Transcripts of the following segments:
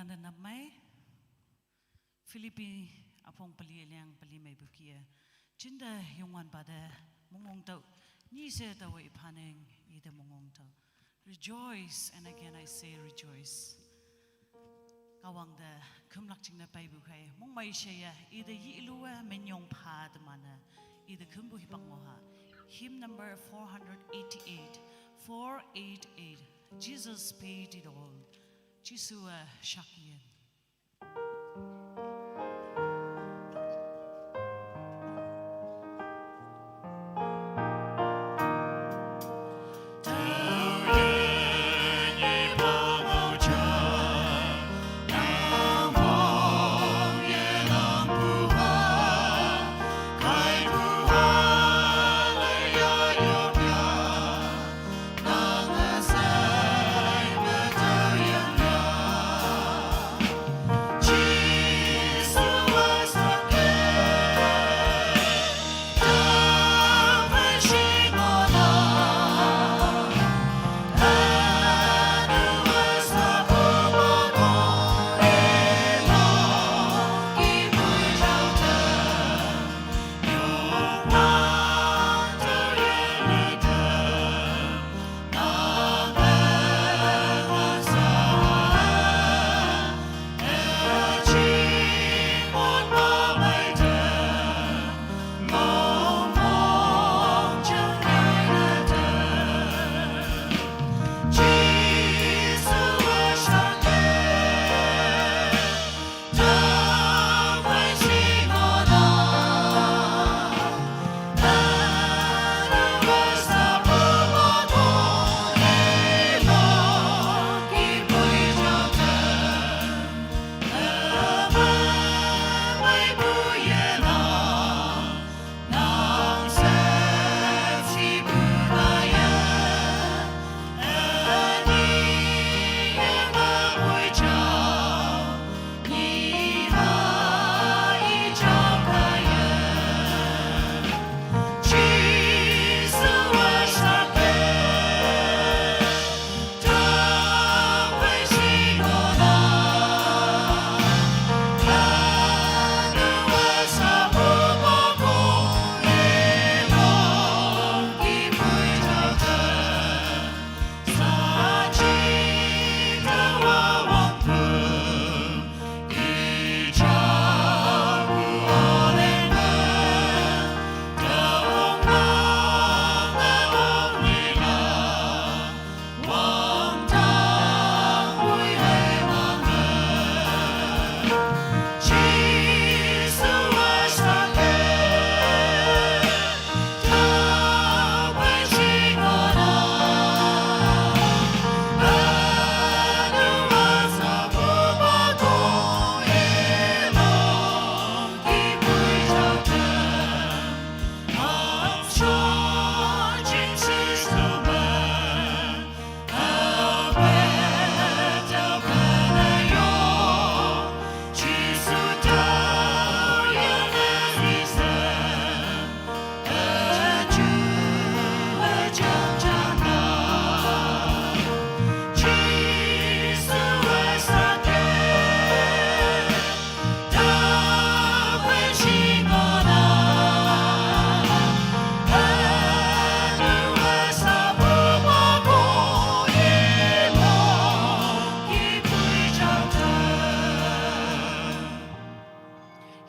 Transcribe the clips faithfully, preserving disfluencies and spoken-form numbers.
Anda namai Philippi apong pali aliang pali mei bukia. Chinda Youngwanpa da mungong tau, ni se tau i paneng ida mungong tau. Rejoice, and again I say rejoice. Kawang da kumlak ching na pai bukai. Mung mai shaya ida yi lua menyong pa da mana ida kumbu hipak moha. Hymn number four hundred eighty-eight, four eight eight. Jesus paid it all. Jisua shakian.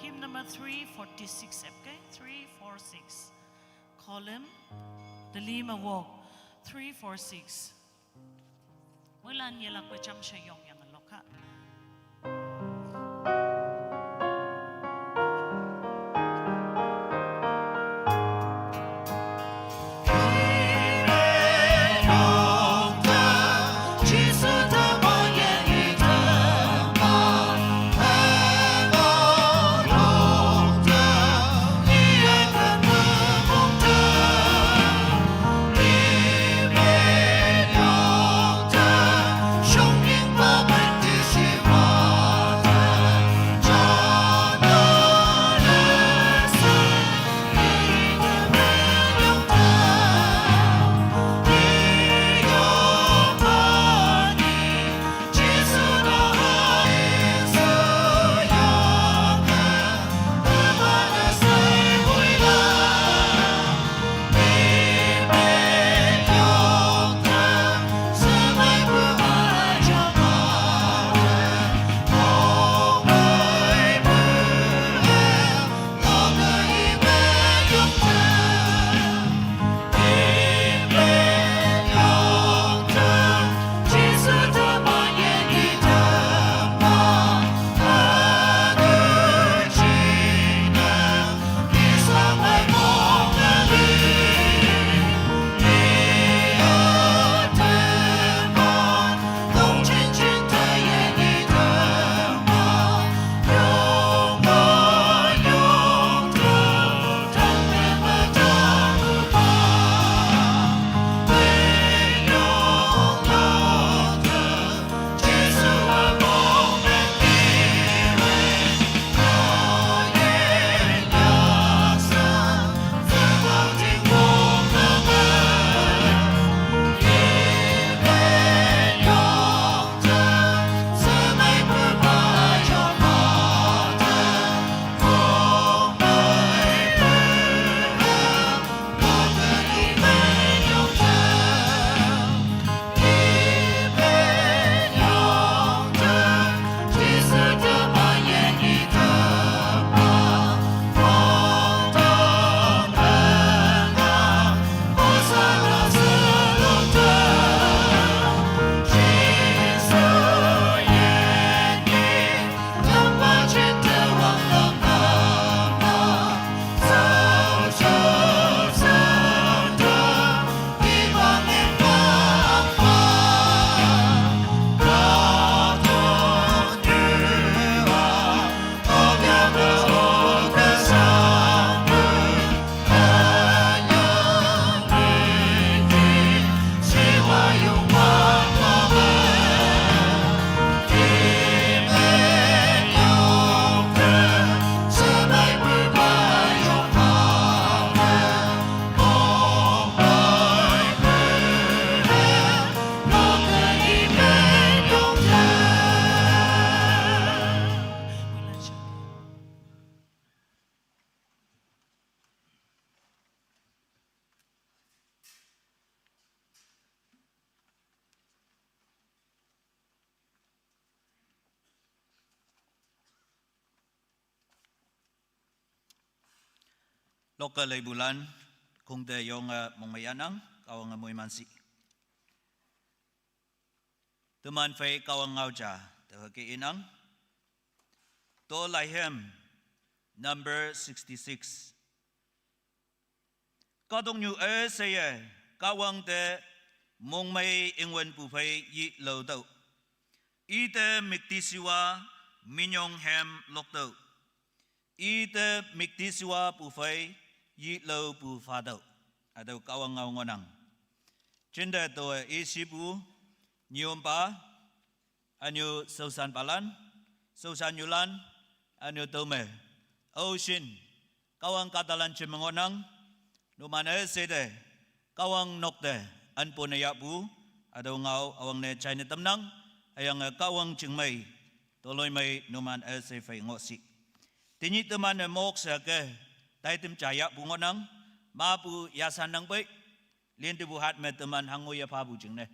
Hymn number three forty-six, okay? Three four six. Column, the Lima Walk, three four six. Mulan yelak pecham shayong yang loka. Toka leibulan, kungte yonge mongmei yanang, Kahwange moimanshi. Teman phei Kahwang ngao ja, tüoke inang. To Laihem, number sixty-six. Kahtoknyu üsheiye, Kahwang te mongmei ingwünpu phei yilao tüoh. Ite müktishiwa minyong hem loktüoh. Ite müktishiwapu phei yilaopu phatüoh. Hatüo Kahwang ngao ngohnang. Jinte towe ishipu, nyompa, ünyu shaoshanpalan, shaoshannyulan, ünyu tüome. Aoshin, Kahwang kahtalan jeme ngohnang, numan üsheite, Kahwang nokte, anpone yahpu, hatüo ngao üwangne jaine tamnang, hüyange Kahwang jingmei, toloimei numan üshei phei ngohshi. Tenyih teman-e mok she ke, taitam ja yahpu ngohnang, mapu yasan nang pei, lintepu hat me teman hango yephapu jingne.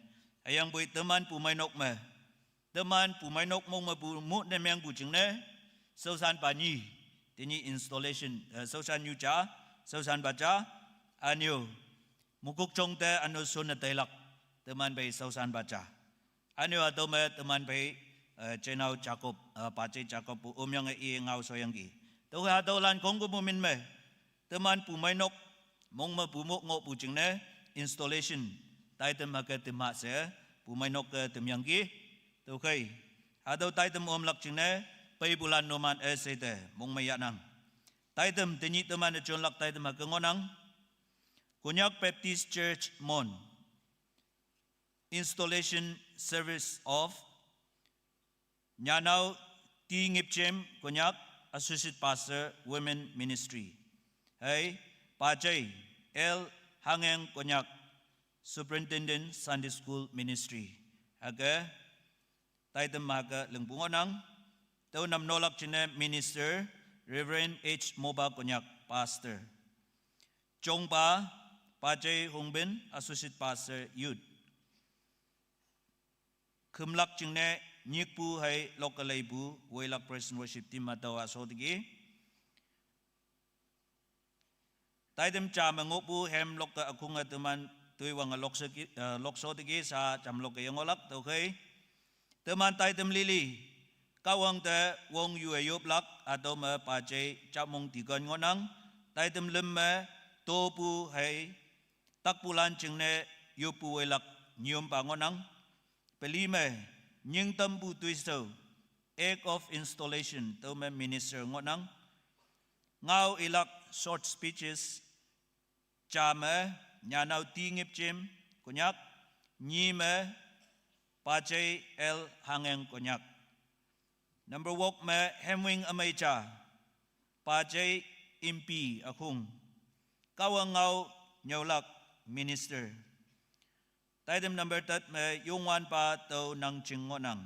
Hüyangpoi teman pumeinok me, teman pumeinok mong mepu mo ne mengpu jingne, shaoshanpa nyi, tenyih installation, eh, shaoshannyu ja, shaoshanpa ja, ünyu, mokokjong te ünu shonne teilak, teman phei shaoshanpa ja. Ünyu hatüo me teman phei, eh, jeinao Jacob, eh, pajei Jacob pu omyange i ngao shoyangki. Tüokhei hatüolan khongkümpu min me, teman pumeinok, mong mepu mo ngohpu jingne, installation, taitam hüke tüma she, pumeinok ke tümyangki. Tüokhei, hatüo taitam omlak jingne, peipulan numan üsheite, mongmei yahnang. Taitam tenyih teman-e jonlak taitam hüke ngohnang. Konyak Baptist Church Mon. Installation service of Nyanao T Ngipjem Konyak, Associate Pastor, Women Ministry. Hei, pajei L Hangeng Konyak, Superintendent Sunday School Ministry. Hüke, taitam hüke lingpu ngohnang. Tüo namnolak jingne Minister, Reverend H Moba Konyak, Pastor. Jongpa, pajei Hongbin, Associate Pastor, Youth. Khümlak jingne nyikpu hei loke leipu, woilak praise and worship team hatüowa sho teki. Taitam ja me ngohpu hem lokke ükhunge teman toiwange lokshe ki, eh, loksho teki sha jam lokke yengohlak tüokhei. Teman taitam lili, Kahwang te wongyue yoplak, hatüo me pajei Jamong Deacon ngohnang, taitam lüm me topu hei, takpulan jingne yoppu woilak nyompa ngohnang, peli me, nyingtampu toishao, Act of Installation, tüome minister ngohnang. Ngao ilak short speeches, ja me, Nyanao T Ngipjem Konyak, nyi me, pajei L Hangeng Konyak. Number wok me, Hemwing Ümei ja, pajei Impi Ükhung. Kahwang ngao nyüolak minister. Taitam number tet me Youngwanpa Tüo Nangjing ngohnang.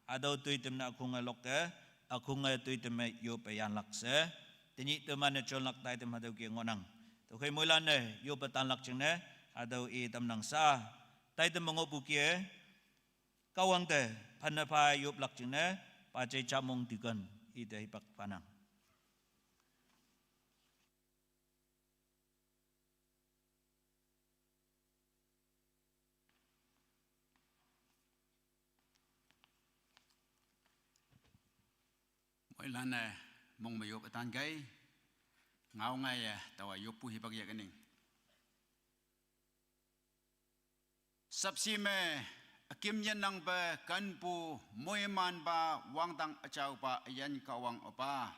Hatüo toitam ne ükhunge lokke, ükhunge toitam me yoppe yanlak she. Tenyih teman-e jonlak taitam hatüoke ngohnang. Tüokhei moilan-e yoppe tanlak jingne, hatüo i tamnang sha. Taitam me ngohpu kih-e, Kahwang te, phanne pha yoplak jingne, pajei Jamong Deacon, ite hipak phanang. Moilan-e mong me yop ütan kei, ngao ngaiye taowa yoppu hipak yah kening. Sapshi me üküm yennangpe kenpu moimanpa wangdang üjaopa üyin Kahwang opa.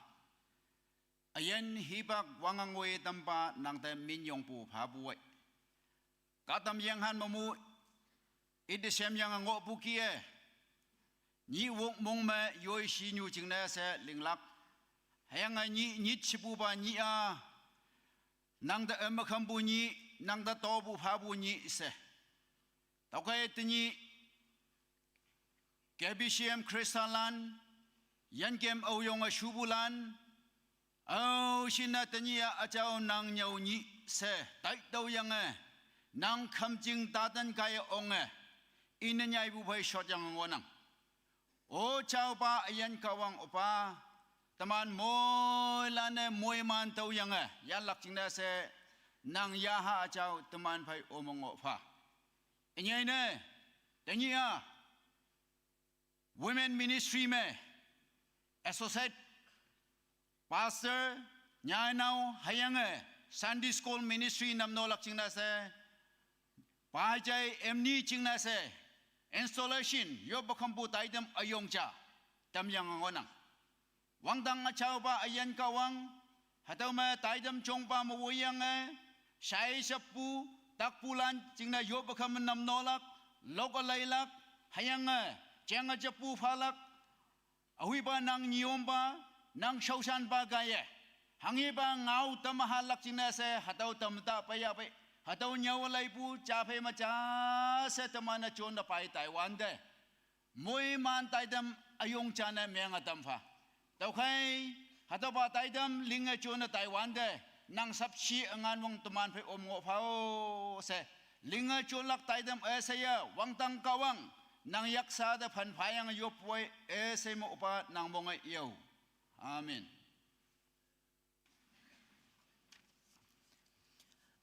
Üyin hipak wange ngoi tampa nangte minyongpu phapu ei. Kahtamyenghan mepu, ite shemyange ngohpu kih-e, nyih wok mong me yoi shinyu jingne she linglak. Hüyange nyih nyit shepupa nyih-a, nangte ümekhampu nyih, nangte topu phapu nyih she. Tüokhei tenyih, K B C M Khristalan, yankem aoyonge shupulan, aoshinne tenyih-a üjao nang nyüo nyih she taitüoyange, nang khümjing taten kaiye onge, ine nyaipu phei shotyange ngohnang. O jaopa üyin Kahwang opa, teman moilan-e moiman tüoyange yanlak jingne she, nang yaha jao teman phei omong ngoh pha. Ünyei ne, tenyih-a Women Ministry me associate pastor, nyainao hüyange Sunday School Ministry namnolak jingne she, pa jai emni jingne she, installation yoppe khümpu taitam üyong ja tamyange ngohnang. Wangdang üjaopa üyin Kahwang, hatüo me taitam jongpa me woiyange, shaishappu, takpulan jingne yoppe khümme namnolak, lok üleilak, hüyange jenge jeppu phalak, ahuipa nang nyompa, nang shaoshanpa kaiye, hanghepa ngao tamahalak jingne she hatüo tamta peiyapei, hatüo nyüo leipu ja phei me ja she teman-e jonne pai taiwante, moiman taitam üyong jane menge tam pha. Tüokhei, hatüopa taitam linge jonne taiwante, nang sapshi üngan wong teman phei om ngoh phao she, linge jonlak taitam üsheiye wangdang Kahwang, nang yaksa te phan phayange yopwoi üshei me opa nang monge yo. Amen.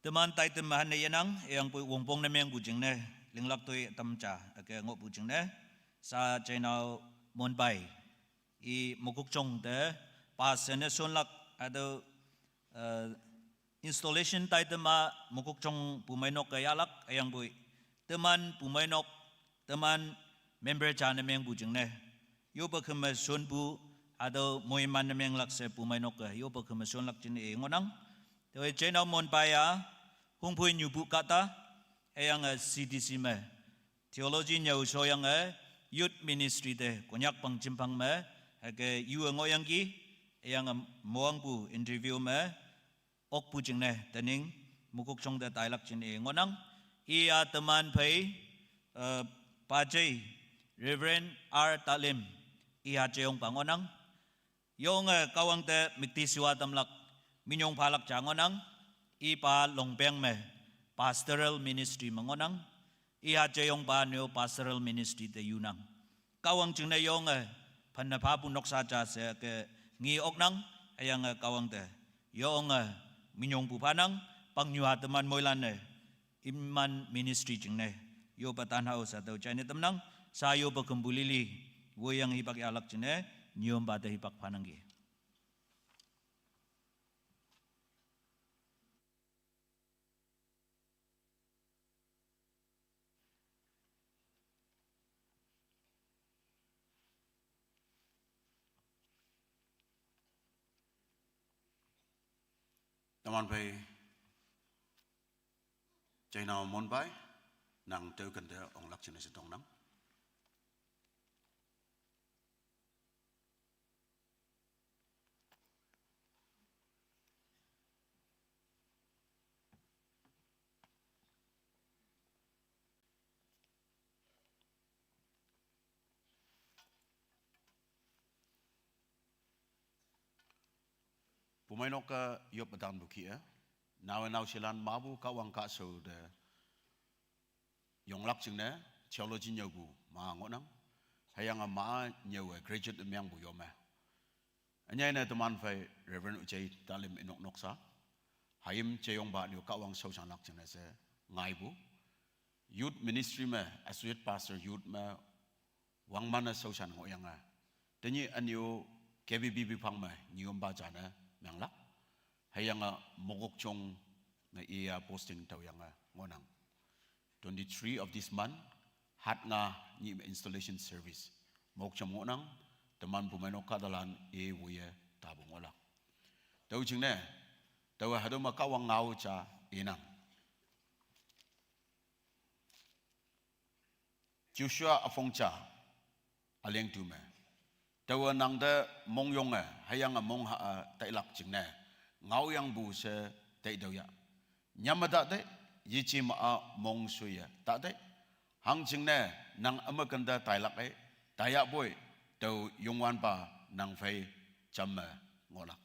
Teman taitam me hanne yenang, hüyangpoi wongpong ne mengpu jingne, linglak toi tam ja, üke ngohpu jingne, sa jeinao Monpai, i Mokokchung te, pa sene shonlak, hatüo, eh, installation taitam-a Mokokchung pumeinok ke yahlak, hüyangpoi teman pumeinok, teman member jane mengpu jingne, yoppe khümme shonpu, hatüo moiman ne menglak she pumeinok ke yoppe khümme shonlak jingne i ngohnang. Tüokhei jeinao Monpai-a, Hungphoi nyupu kahta, hüyange C D C me theology nyüo shoyange, youth ministry te Konyak pang jimphang me, hüke yu-e ngohyangki, hüyange moangpu interview me okpu jingne tening Mokokchung te tailak jingne i ngohnang. Iya teman phei, eh, pajei Reverend R Talim, iya jeyongpa ngohnang. Yonge Kahwang te müktishiwa tamlak, minyong phalak ja ngohnang. Ipa Longpeng me pastoral ministry me ngohnang. Iya jeyongpa neo pastoral ministry te yunang. Kahwang jingne yonge, phanne phapu noksa ja she ke nge oknang, hüyange Kahwang te yonge, minyongpu phanang, pangnyu-a teman moilan-e iman ministry jingne yoppe tan hao sha tüo jaine tamnang. Sha yoppe khümpu lili, woiyang hipak yahlak jingne, nyompa te hipak phanangki. Teman phei, jeinao Monpai, nang tüoken te onglak jingne she tongnang. Pumeinok-e yop ütanpu kih-e, naowe naoshelan mepu Kahwang kahshao te yonglak jingne, theology nyüopu ma ngohnang. Hüyange ma nyüowe graduate mengpu yome. Ünyei ne teman phei Reverend Ujei Talim inok noksa, hayim jeyongpa neo Kahwang shaoshanlak jingne she ngaipu. Youth ministry me associate pastor youth me wangman-e shaoshan ngohyange, tenyih ünyu K B B B phang me nyiyompa jane menglak. Hüyange Mokokchung me iya posting tüoyange ngohnang. Twenty-three of this month, hatnga nyih me installation service Mokokchung ngohnang. Teman pumeinok kahtalan i woiye tapu ngohlak. Tüo jingne, taowe hatüo me Kahwang ngao ja inang. Joshua üpong ja, üleng tu me, taowe nangte mongyonge hüyange mongha-e tailak jingne, ngaoyangpu she taitüoh ya. Nyam-e ta tei, yeje ma-a mongshoi-e ta tei. Hangjingne nang ümeken te tailak-e, taiyahpoi, tao Youngwanpa nang phei jamme ngohlak.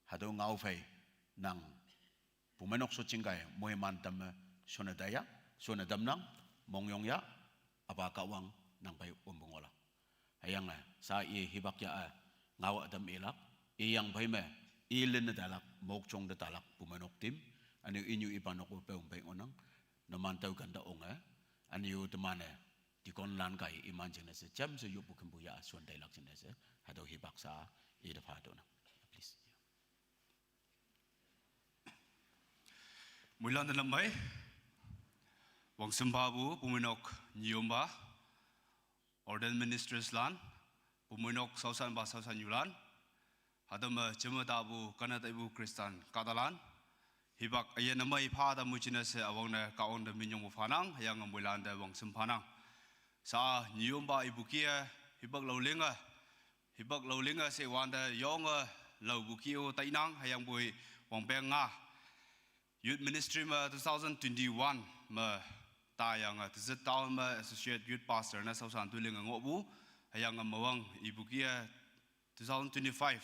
Hatüo ngao phei nang pumeinok sho jingkai moiman tamme shonne taiya, shonne tamnang, mongyong ya, Üpa Kahwang nang phei ompu ngohlak. Hüyange sha i hipak ya-e ngao ütam ilak, Iyang phei me, ilin ne talak, mok chong de talak, pumenok tim, anyu inyu ipanok pe ung pei ngonang, numan tau kan da ong eh, anyu teman eh, dikon lan kai iman jene se, jam se yupu kembu ya, suan tailak jene se, hado hibak sa, ida pha do na. Please. Muilan de lambai, wang semba bu, pumenok, nyiomba, ordained ministers lan, pumenok sausan ba sausan yulan, hadam ba jema ta bu kana ta bu Kristan kadalan, hibak ayen amai pha da mu jina se awang ne ka ong de minyong mu phanang, hayang muilan de wang sem phanang. Sa nyiomba ibu kia, hibak lau linga, hibak lau linga se wan de yong a lau bu kio tainang, hayang bui wang peng nga. Youth Ministry ma two thousand twenty-one ma ta yang a tizit taun ma Associate Youth Pastor na sausan tu ling a ngoh bu, hayang a mawang ibu kia two thousand twenty-five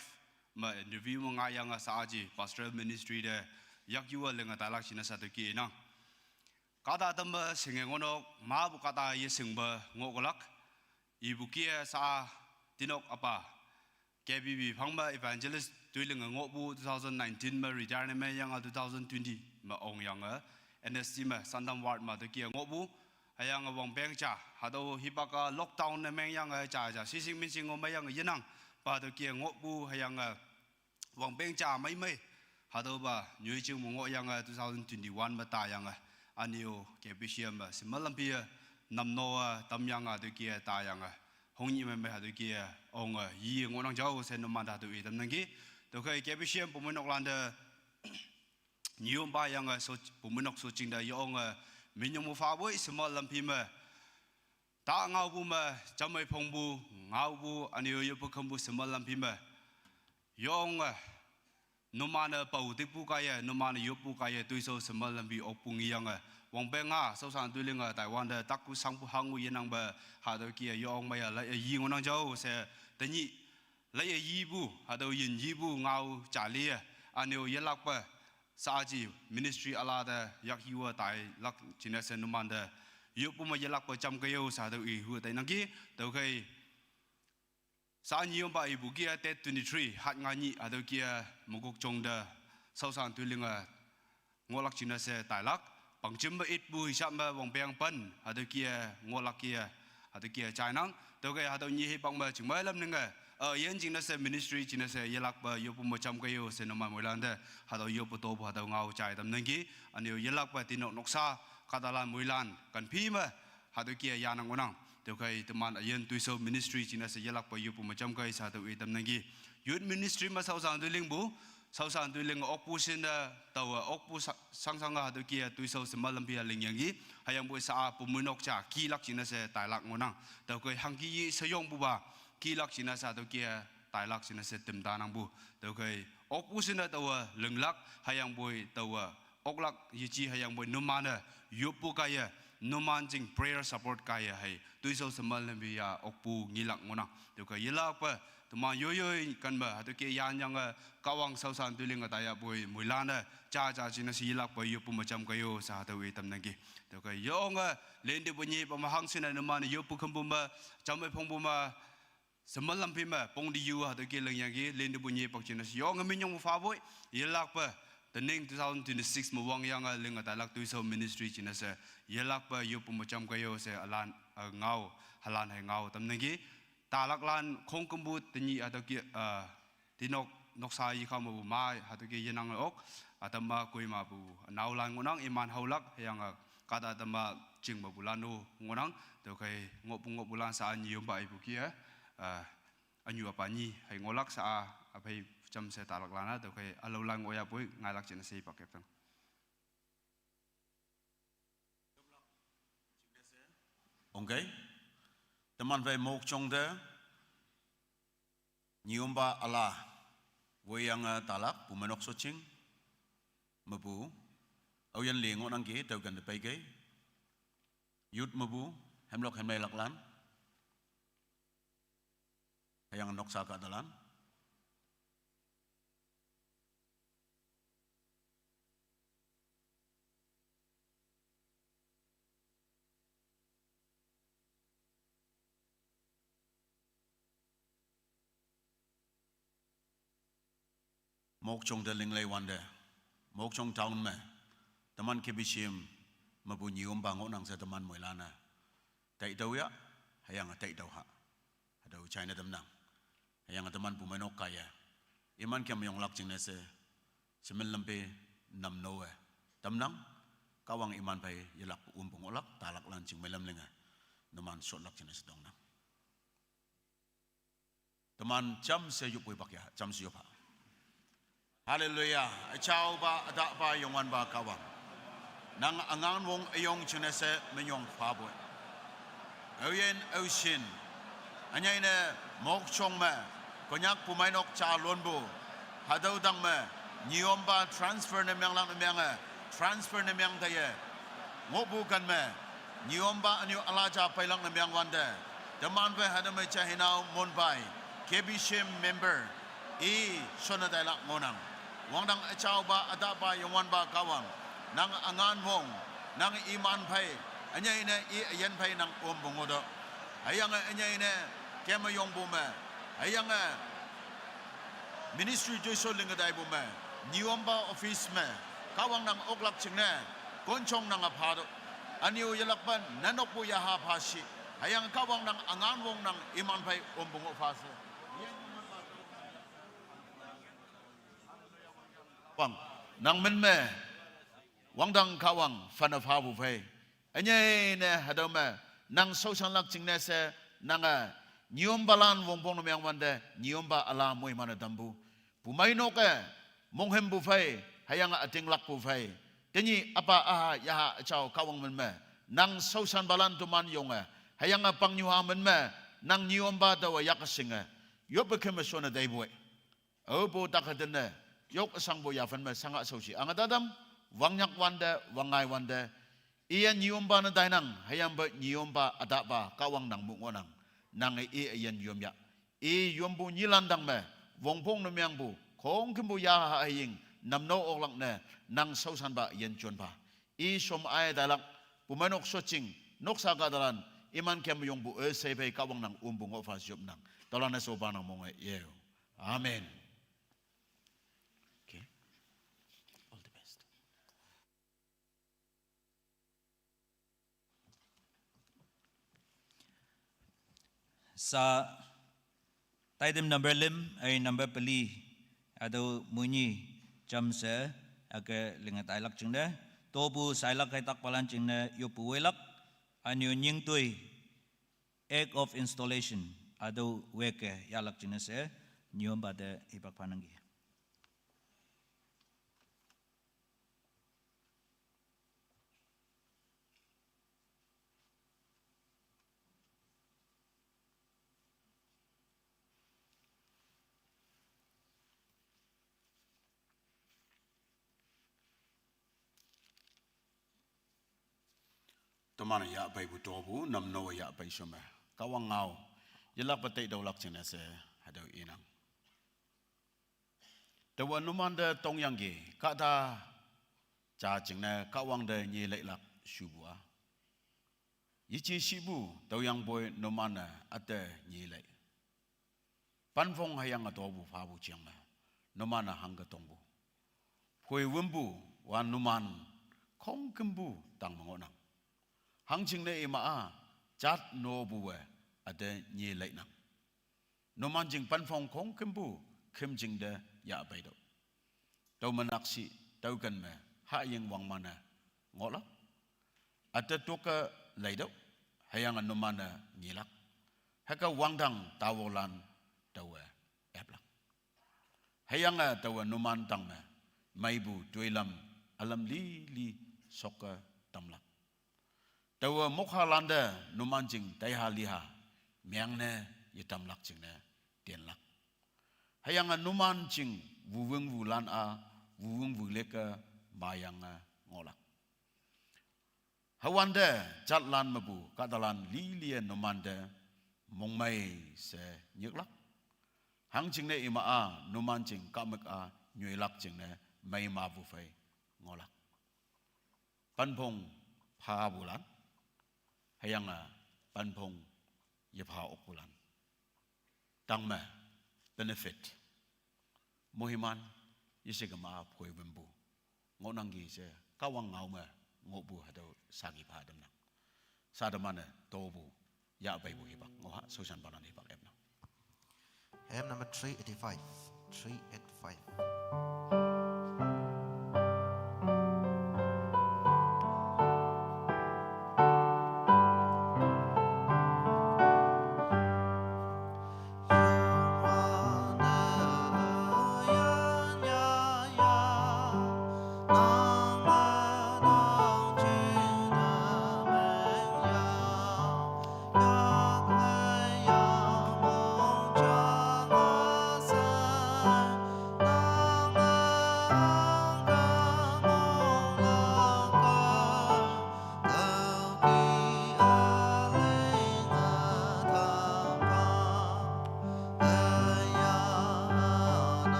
ma interview ma nga yang a sa aji Pastoral Ministry de yak yu a ling a talak sina sa tu ki inang. Kata tam ba sing e ngonok, ma bu kata ye sing ba ngoh kolak, ibu kia sa tinok apa, K B B phang ma evangelist tuiling a ngoh bu two thousand nineteen ma retirement yang a two thousand twenty ma ong yang a N S T ma Sandam Ward ma tu kia ngoh bu, hayang a wang peng cha, hado hibak a lockdown na meng yang a cha cha, sising minsing ngoma yang a yenang, pa tu kia ngoh bu, hayang a wang peng cha mai mai, hado ba, nyui ching mu ngoh yang a two thousand twenty-one ma ta yang a, anio K B C M ba, simal lampi a, nam no a, tam yang a tu kia ta yang a, hong nyi mai mai hado kia, ong a, yi ngonang jau, se numan da tu i tam nang ki, tu kai K B C M pumenok lan de, nyiomba yang a so, pumenok so ching da yong a, minyong mu fa boi, simal lampi ma, ta ngau bu ma, chamai phong bu, ngau bu, anio yopu kham bu, simal lampi ma, yong a, numan a pau tik pu kaya, numan a yopu kaya, tuiso simal lampi ok pu ngi yang a, wang peng nga, sausan tuiling a, Taiwan de, tak ku sang pu hang u yenang ba, hado kia yong ma ya, la yi ngonang jau, se, tanyi, la yi bu, hado yin yi bu, ngau cha li a, anio yelak pa, sa ji, ministry ala da, yak yu a tai, lak, jina se numan da, yopu ma yelak pa cham kayo, sa do i hu tai nang ki, tu kai, sa nyiomba ibu kia tet twenty-three, hat nga nyi, hado kia, muguk chong da, sausan tuiling a, ngolak jina se tailak, pang chim ba it bu hisap ma wang peng pan, hado kia, ngolak kia, hado kia chai nang, tu kai hado nyi hi pang ma ching mai lam ning a, a, yen jing na se ministry jina se yelak ba yopu ma cham kayo se numan muilan de, hado yopu to bu hado ngau chai tam nang ki, anio yelak ba tinok noksa, kadalan muilan, kan phi ma, hado kia ya nang ngonang. Tu kai teman ayen tuiso ministry jina se yelak pa yopu ma cham kai sa tu i tam nang ki. Youth ministry ma sausan tuiling bu, sausan tuiling ok pu sin da, tau a ok pu sa-, sang sang a hado kia tuiso simal lampi a ling yang ki, hayang bui sa a pumenok cha, kilak jina se tailak ngonang. Tu kai hang ki yi sayong bu ba, kilak jina sa tu kia tailak jina se tim ta nang bu. Tu kai ok pu sin da tau a linglak, hayang bui tau a oklak yichi hayang boi numan a, yopu kaya, numan jing prayer support kaya hai, tuiso simal lampi ya ok pu ngilak ngonang. Tu kai yelak pa, teman yoyoi kan ba, hado kia yan yang a, kawang sausan tuiling a taya boi, muilan a, cha cha jina si yelak pa yopu ma cham kayo, sa hado i tam nang ki. Tu kai yong a, lendi bu nyi pa ma hang sina numan a yopu kham bu ma, chamai phong bu ma, simal lampi ma, pong di yu hado kia ling yang ki, lendi bu nyi pak jina si yong a minyong mu fa boi, yelak pa, tening two thousand twenty-six ma wang yang a ling a tailak tuiso ministry jina se, yelak pa yopu ma cham kayo se alan, a, ngau, halan hai ngau tam nang ki, talak lan khong kembu tanyi hado kia, a, tinok noksa yi kham bu ma, hado kia yenang ok, atam ma kui ma bu, nau lan ngonang iman haulak, yang a, kata atam ma ching ma bu lan u ngonang, tu kai ngoh pu ngoh bu lan sa nyiomba ibu kia, a, anyu apa nyi, hai ngolak sa a, apai cham se talak lan a, tu kai alo lan ngoya bui, ngailak jina se pa kep tang. Ong kai, teman vai mok chong de, nyiomba ala, wei yang a talak, pumenok so ching, mabu, au yan li ngonang ki, tau kan de pai kai, youth mabu, hemlok hemlai lak lan, hayang noksa kadalan. Mokokchung te linglei wante, Mokokchung town me, teman K B C M mepu nyiompa ngohnang she teman moilan-e taitüoh ya, hüyange taitüoh ha. Hatüo china tamnang. Hüyange teman pumeinok kaiye, iman kem yonglak jingne she, shemin lampe namno-e tamnang. Kahwang iman phei yelakpu ompu ngohlak, talaklan chingmei lam linge, numan shotlak jingne she tongnang. Teman jamshe yoppu ipak ya, jamshe yop ha. Haleluya. Üjaopa, ütahpa, Youngwanpa Kahwang, nang üngan wong üyong jingne she minyong phapoi. Aoyin aoshin, ünyei ne Mokokchung me, Konyak pumeinok jalonpu, hatüo tang me, nyiompa transfer ne menglak ne menge, transfer ne meng taiye, ngohpu ken me, nyiompa ünyu üla ja peilak ne meng wante, teman phei hatüo me jahinao monpai, K B C M member, i shonne tailak ngohnang. Wangdang üjaopa, ütahpa, Youngwanpa Kahwang, nang üngan wong, nang iman phei, ünyei ne i üyin phei nang ompu ngohtüoh. Hüyange ünyei ne, keme yongpu me, hüyange ministry toishot linge taipu me, nyiompa office me, Kahwang nang oklak jingne, konjong nange phatüoh. Ünyu yelakpe nenokpu yaha pha shi, hüyange Kahwang nang üngan wong nang iman phei ompu ngoh pha she. Wang, nang min me, wangdang Kahwang, phane phapu phei, ünyei ne hatüo me, nang shaoshanlak jingne she, nange, nyiompalan wongpong ne meng wante, nyiompa üla moiman-e tampu. Pumeinok-e, monghümpu phei, hüyange ütinglakpu phei, tenyih üpa üha yaha üjao Kahwang min me, nang shaoshanpalan toman yonge, hüyange pangnyuha min me, nang nyiompa taowe yak shinge, yoppe keme shonne taipoi. Aopu tak hetene, yok üsangpu yaphan me sanga shaoshi ange tatam, wangnyak wante, wangngai wante, iye nyiompa ne tainang, hüyangpe nyiompa ütahpa Kahwang nang mu ngohnang, nange i üyin yom ya. I yompu nyilan tang me, wongpong ne mengpu, khongkümpu yaha hüying, namno oklak ne, nang shaoshanpa üyin jonpha. I shom ai tailak, pumeinok shotjing, noksa kahtalan, iman kem yongpu üshei phei Kahwang nang ompu ngoh pha she yopnang. Tüolan-e shopa nang monge yeo. Amen. Okay. All the best. Sa, taitem number lüm, ai number peli, hatüo moini jamshe, hüke linge tailak jingne, topu shailak haitakpalan jingne yoppu weilak, ünyu nyingtoi, Act of Installation, hatüo weke yahlak jingne she, nyompa te hipak phanangki. Teman-e yahpeipu topu, namno yahpei shome. Kahwang ngao, yelakpe taitüolak jingne she, hatüo inang. Taowe numante tongyangki, kahta ja jingne Kahwang te nyi leilak shupu a. Yeje shipu, tüoyangpoi numan-e üte nyi lei. Panphong hüyange topu phapu jeng me, numan-e hangke tongpu. Phoi wümpu, wan numan, khongkümpu tang me ngohnang. Hangjingne ima-a, jat nopuwe, üte nyi leinang. Numan jing panphong khongkümpu, khümjing te yah peitüoh. Tüo me nakshih, tüoken me, hahying wangman-e ngohlak. Üte toke leitüoh, hüyange numan-e nyilak. Hüke wangdang taowolan taowe eplak. Hüyange taowe numan tang me, meipu toilam, ülam lili shokke tamlak. Taowe mokhalante numan jing taiha liha, mengne yetamlak jingne tenlak. Hüyange numan jing wuwüngwulan-a, wuwüngwuleke mayange ngohlak. Hüwante jatlan mepu kahtalan lilie numante mongmei she nyiklak. Hangjingne ima-a numan jing kahmük-a nyoilak jingne meimapu phei ngohlak. Panphong phapulan, hüyange panphong yepha okpulan. Tangme benefit, moiman, yeshe kema phoi wümpu ngohnangki she Kahwang ngao me ngohpu hatüo saki pha tamnang. Sa teman-e topu yahpeipu hipak ngoh ha, shaoshanpalan hipak epnang. Hymn number three eighty-five. Three eight five.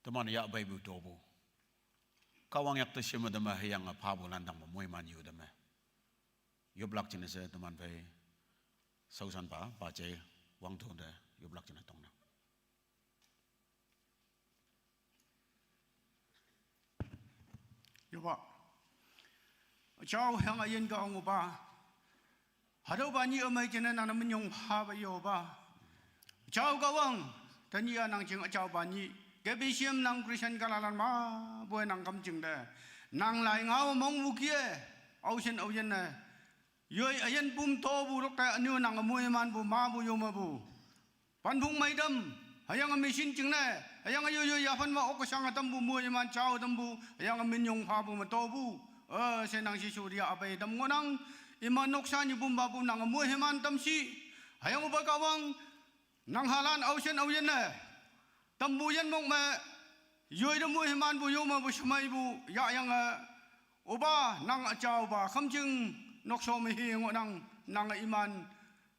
Teman yahpeipu topu Kahwang yakte shim teme hüyange phapu lan tangme moiman yu teme yoplak jingne she teman phei shaoshanpa, paje wangto te yoplak jingne tongnang. Yopa. Üjao hüyange üyin Kahwang opa. Hatüopa nyih ümei jingne nang ne minyong phape yopa. Üjao Kahwang, tenyih-a nang jing üjaopa nyih. K B C M nang Christian kahtalan mapu-e nang kümjing te, nang lai ngao mongpu kih-e, aoshin aoyinne yoi üyin pum topu lokte ünyu nang moimanpu mapu yomepu panphung mei tam, hüyange machine jingne, hüyange yoi yoi yaphan me ok shange tampu moiman jao tampu, hüyange minyong phapu me topu, e, she nang Jesu te yahpei tam ngohnang. Iman noksa nyupum papu nange moiman tam shi, hüyange opa Kahwang, nang halan aoshin aoyinne tampu yinmok me yoi te moimanpu yomepu shemeipu yahyange, opa nang üjaopa khamjing noksho me hi ngohnang, nange iman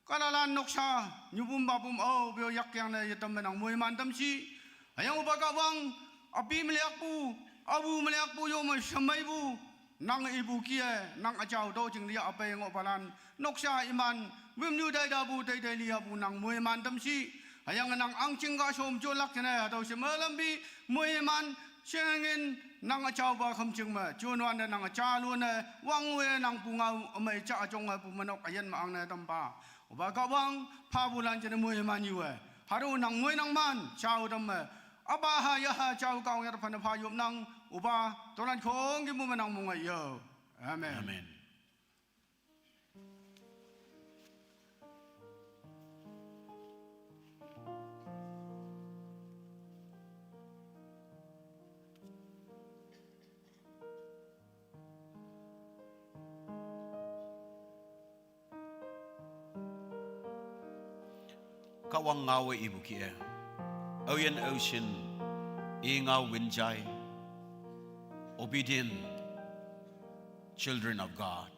kahtalan noksa nyupum papum aope-o yakyangne yetam me nang moiman tam shi, hüyange opa Kahwang, api me liakpu, apu me liakpu yome shemeipu nang ipu kih-e, nang üjao to jing te yahpei ngohpalan, noksa iman wümnyu taitapu teitei liyapu nang moiman tam shi, hüyange nang ahngching kah shom jonlak jingne hatüo sheme lampi moiman shengin nang üjaopa khamjing me jonwante nang üjalone wange nang pungao ümei ja jonge pu menok üyin me angne tampa, opa Kahwang, phapulan jingne moiman yu-e, hatüo nang moinang man jao tamme, üpa ha yaha jao Kahwang yate phanne pha yopnang, opa tolan khongkümpu me nang mong-e yo. Amen. Amen. Kahwang ngao-e ipu kih-e. Aoyin aoshin, i ngao winjai, obedient children of God.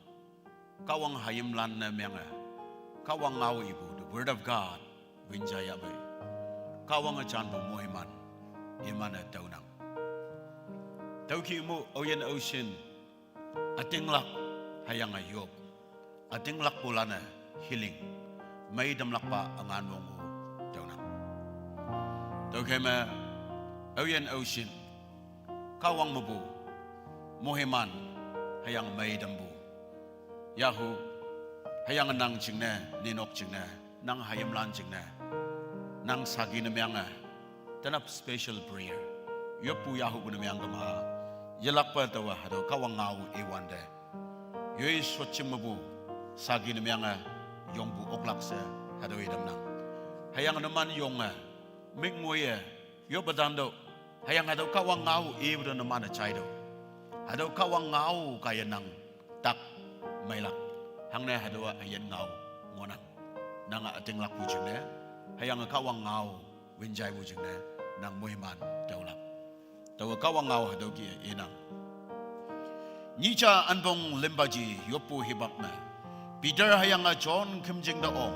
Kahwang hayimlan ne menge. Kahwang ngao ipu, the word of God, winjai yahpei. Kahwange janpu moiman, iman-e tüonang. Tüokih mu aoyin aoshin, ütinglak, hüyange yop. Ütinglakpulan-e healing, meitamlakpa üngan wong-o tüonang. Tüokhei me, aoyin aoshin, Kahwang mepu moiman, hüyange meitampu yahu, hüyange nang jingne, ninok jingne, nang hayimlan jingne, nang saki ne menge, tenap special prayer yoppu yahupu ne meng kema, yelakpe taowa hatüo Kahwang ngao iwante, yoi shotjing mepu saki ne menge, yongpu oklak she, hatüo itamnang. Hüyange numan yonge, mik ngoiye, yoppe tantüoh. Hüyange hatüo Kahwang ngao ipu te numan-e jaitüoh. Hatüo Kahwang ngao kaiye nang tak meilak. Hangne hatüowa üyin ngao ngohnang. Nange ütinglakpu jingne, hüyange Kahwang ngao winjaipu jingne, nang moiman tüolak. Taowe Kahwang ngao hatüo kih-e inang. Nyih ja ünpong limpa ji yoppu hipak me, Peter hüyange John khümjing te ong.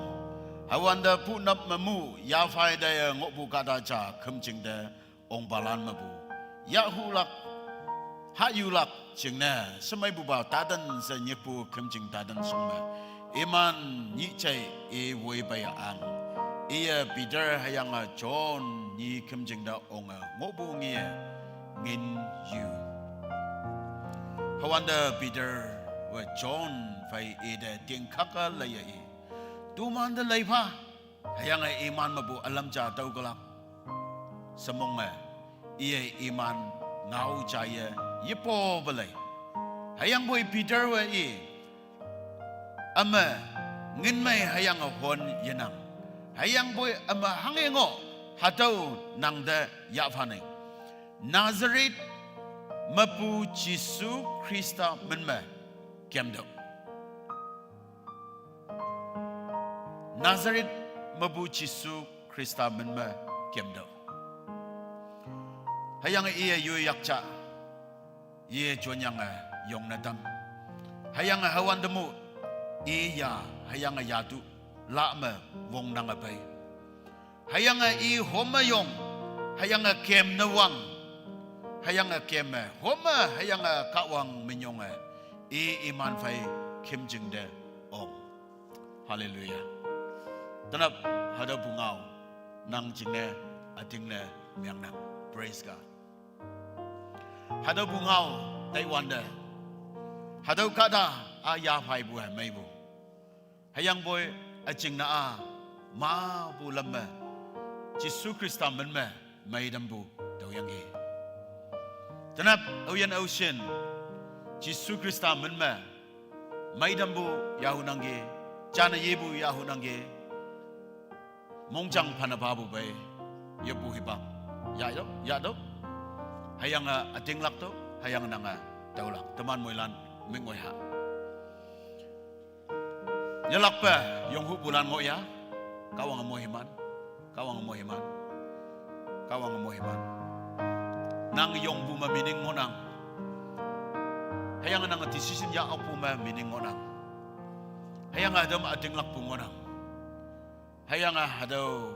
Hüwante punap me mu yaphai taiye ngohpu kahta ja khümjing te ongpalan mepu yahhulak, hayulak jingne shemeipupa taten she nyikpu khümjing taten shong me, iman nyih jai i woipei ang. Iye Peter hüyange John nyi khümjing te onge ngohpu nge ngin yu. Hüwante Peter we John phei ite tingkak-a leiye i, tomante leipha, hüyange iman mepu ülam ja tüokelak shemong me, iye iman ngao jaiye yepope lei. Hüyangpoi Peter we i, üme ngin mei hüyange hon yenang. Hüyangpoi üme hange ngoh, hatüo nangte yahpha neng. Nazareth mepu Jesu Khrista min me kemtüoh. Nazareth mepu Jesu Khrista min me kemtüoh. Hüyange iye yoiyak ja, iye jonyange yongne tam. Hüyange hüwante mu, i ya, hüyange yatu, la me wongnange pei. Hüyange i home yong, hüyange kem ne wang, hüyange kem me home, hüyange Kahwang minyonge, i iman phei khümjing te ong. Hallelujah. Tenap hatüopu ngao, nang jingne, ütingne mengnang. Praise God. Hatüopu ngao taiwante, hatüo kahta-a yaphaipu-e meipu, hüyangpoi üjingne-a mapu lam me, Jesu Khrista min me meitampu tüoyangki. Tenap aoyin aoshin, Jesu Khrista min me meitampu yahunangki, jane yepu yahunangki. Mongjang phane phapu pei, yoppu hipak, yahtüoh, yahtüoh. Hüyange ütinglak tüoh, hüyange nange tüolak. Teman moilan mik ngoi ha. Yelakpe yonghupulan ngoh ya, Kahwange moiman, Kahwange moiman, Kahwange moiman. Nang yongpu me meaning ngohnang. Hüyange nange decision yahpu me meaning ngohnang. Hüyange hatüo me ütinglakpu ngohnang. Hüyange hatüo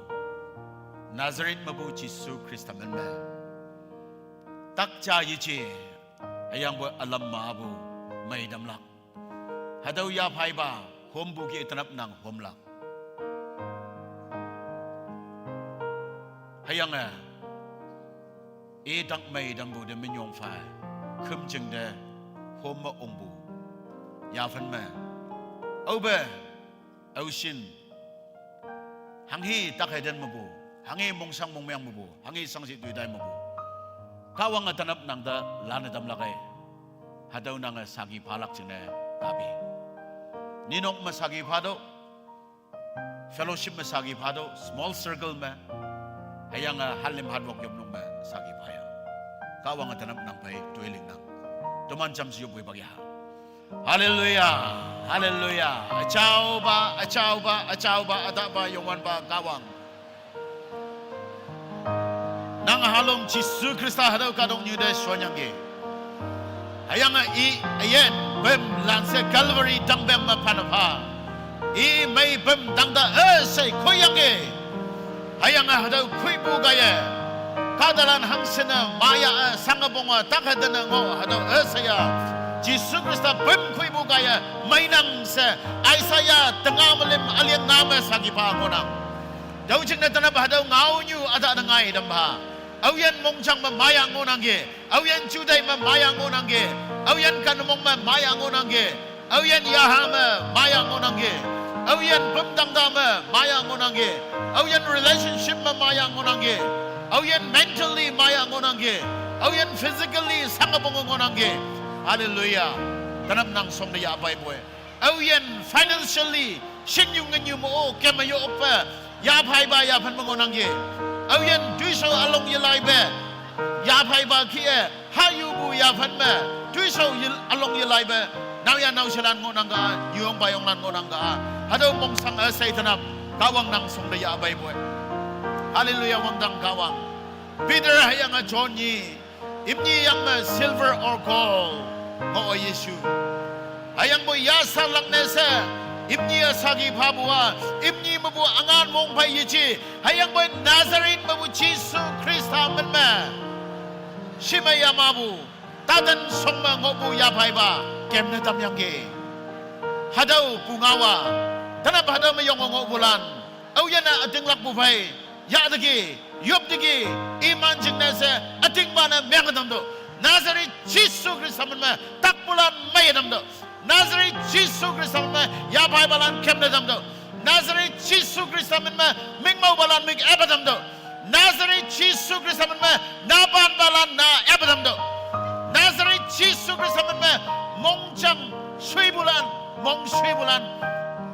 Nazareth mepu Jesu Khrista min me, tak ja yeje, hüyangpoi ülam mepu meitamlak. Hatüo yaphaipa, hompu kih-e tenap nang homlak. Hüyange, i tak meitampu te minyong pha, khümjing te, home me ongpu yaphen me, aope, aoshin, hanghe tak hei ten mepu, hanghe mongshang mongmeng mepu, hanghe shangshih toitai mepu, Kahwange tenap nang te lanne tamlak ei. Hatüo nange saki phalak jingne tabi, ninok me saki phatüoh, fellowship me saki phatüoh, small circle me, hüyange hatlim hatwok yopnok me saki phaya. Kahwange tenap nang phei toilingnang. Toman jamshe yoppu hipak ya. Hallelujah, hallelujah. Üjaopa, üjaopa, üjaopa, ütahpa, Youngwanpa Kahwang. Ang halom Jisu Khrista hatüo kahtoknyu te shonyangki. Hüyange i üyin püm lanshe Calvary tangpem me phanne pha. I mei püm tangte üshei khoiyangki. Hüyange hatüo khoipu kaiye, kahtalan hangshinne maya-e, shangeponge, takhe tene ngoh hatüo üsheiya, Jisu Khrista püm khoipu kaiye meinang she, Isaiah tenga me lüm üleng nga me saki pha ngohnang. Tüo jingne tenap hatüo ngaonyu üta te ngai tampha. Aoyin mongjang me maya ngohnangki. Aoyin jutai me maya ngohnangki. Aoyin kanmong me maya ngohnangki. Aoyin yaha me maya ngohnangki. Aoyin pümtangta me maya ngohnangki. Aoyin relationship me maya ngohnangki. Aoyin mentally maya ngohnangki. Aoyin physically shangeponge ngohnangki. Hallelujah. Tenap nang shongte yahpeipu-e. Aoyin financially shinyu ngenyu me-o kemme yokpe, yaphaipa yaphan me ngohnangki. Aoyin toishao ülong yelaipe, yaphaipa kih-e, hayupu yaphan me, toishao yel- ülong yelaipe, naoyha naoshelan ngohnang ka, nyuyong payonglan ngohnang ka. Hatüo mongshang üshei tenap, Kahwang nang shongte yahpeipu-e. Hallelujah, wangdang Kahwang. Peter hüyange John nyi, imni yang me silver or gold ngoh-o yeshu. Hüyangpoi yashalak ne she, imni-e saki phapu-a, imni mepu üngan wong phei yeji. Hüyangpoi Nazareth mepu Jesu Khrista min me, shime yamapu, taten shong me ngohpu yaphaipa kemne tamyangki. Hatüo pungao-a, tenap hatüo me yonge ngohpulan, aoyinne ütinglakpu phei, yahteki, yopteki, iman jingne she, ütingpa ne menge tamtüoh. Nazareth Jesu Khrista min me takpulan meiye tamtüoh. Nazareth Jesu Khrista min me yaphaipalan kemne tamtüoh. Nazareth Jesu Khrista min me mingmaopalan mik epe tamtüoh. Nazareth Jesu Khrista min me napanpalan na epe tamtüoh. Nazareth Jesu Khrista min me mongjang shuipulan, mong shuipulan,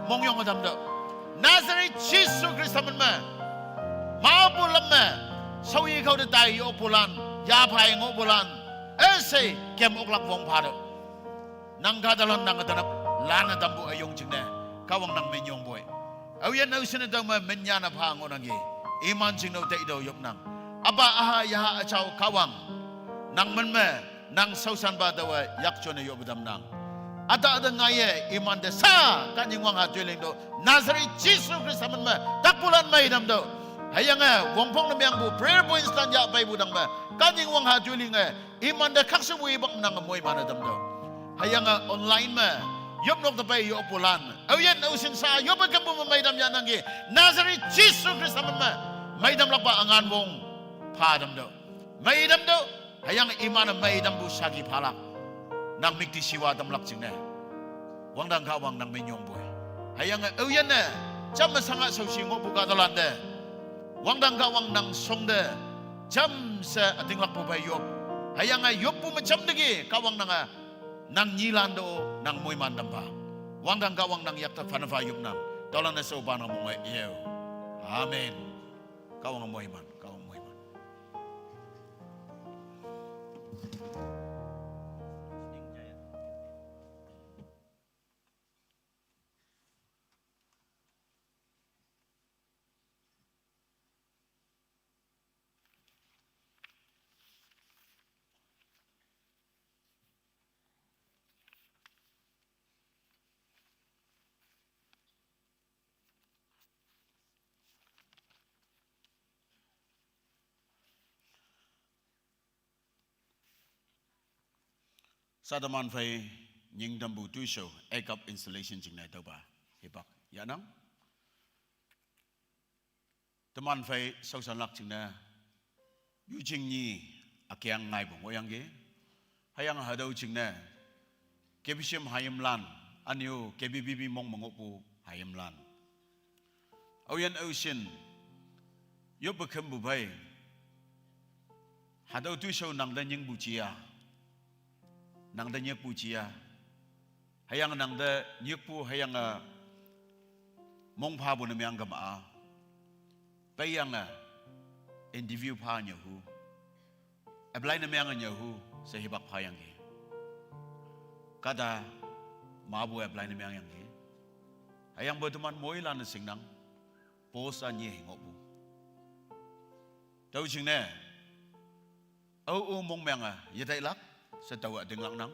mongyonge tamtüoh. Nazareth Jesu Khrista min me, mapu lam me, shaoyi khao te tai yokpulan, yaphai ngohpulan, üshei kem oklak wong phatüoh. Nang kahtalan nange tenap lanne tampu üyong jingne, Kahwang nang minyongpu-e. Aoyin aoshinne tüo me minyane pha ngohnangki. Iman jingne-o teitüoh yopnang. Üpa, Üha, Yaha, Üjao Kahwang, nang min me, nang shaoshanpa taowe yakjone yoppe tamnang. Üta üte ngaiye imante sha, kanying wangha toilingtüoh, Nazareth Jesu Khrista min me takpulan mei tamtüoh. Hüyange wongpong ne meangpu prayer points lan yahpeipu tangme, kanying wangha toilinge imante khakshupu ipak nange moiman-e tamtüoh. Hüyange online me yopnok te pei yokpulan, aoyin aoshin sha yoppe kempu me meitam yahnangki. Nazareth Jesu Khrista min me meitamlakpa üngan wong pha tamtüoh. Mei tamtüoh. Hüyange iman-e meitampu saki phalak, nang müktishiwa tamlak jingne, wangdang Kahwang nang minyongpu-e. Hüyange aoyinne, jamme shange shaoshi ngohpu kahtalante, wangdang Kahwang nang shongte jamshe ütinglakpu phei yop. Hüyange yoppu me jamteki Kahwang nange nang nyilante-o nang moiman tampha. Wangdang Kahwang nang yakte phanne pha yopnang. Tüolan-e shaopa nang monge yeo. Amen. Kahwang moiman, Kahwang moiman. Sha teman phei nying tampu toishao, akap installation jingne tüopa hipak yahnang. Teman phei shaoshanlak jingne, yujing nyi ükeng ngaipu ngohyangki. Hüyange hatüo jingne, K B C M hayimlan, ünyu K B B B mong me ngohpu hayimlan, aoyin aoshin yoppe khümpu phei, hatüo toishao nangte nyingpu jia, nangte nyikpu jia, hüyange nangte nyikpu hüyange mong phapu ne meang kema-a, peiyange interview pha nyüohu, apply ne meange nyüohu she hipak phayangki. Kahta mapu apply ne meangyangki. Hüyangpoi teman moilan-e shingnang, post-a nyi hei ngohpu. Tüo jingne, Ao o mongmeng a, yetailak, she tao ütinglak nang.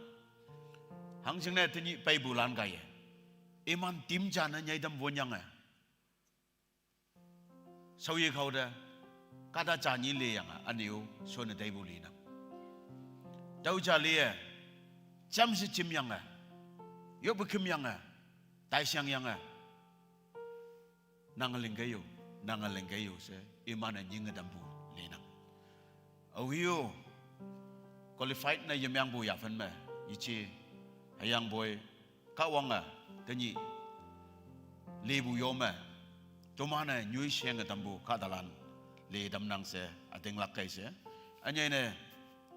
Hangjingne tenyih peipu lan kaiye. Iman timja ne nyeidam wonyange. Shaoyi khao te, kahta ja nyi liyange, ünyu, shonne teipu linang. Tüo ja liye, jamshe jimyange, yoppe kümyange, taishangyange. Nange lingkeiyo, nange lingkeiyo she, iman-e nyinge tampu linang. Aohe-o, qualified ne yemangpu yaphen me, yeje, hüyangpoi, Kahwange, tenyih, lipu yo me, toman-e nyoi shenge tampu kahtalan, li tamnang she, ütinglak kei she. Ünyei ne,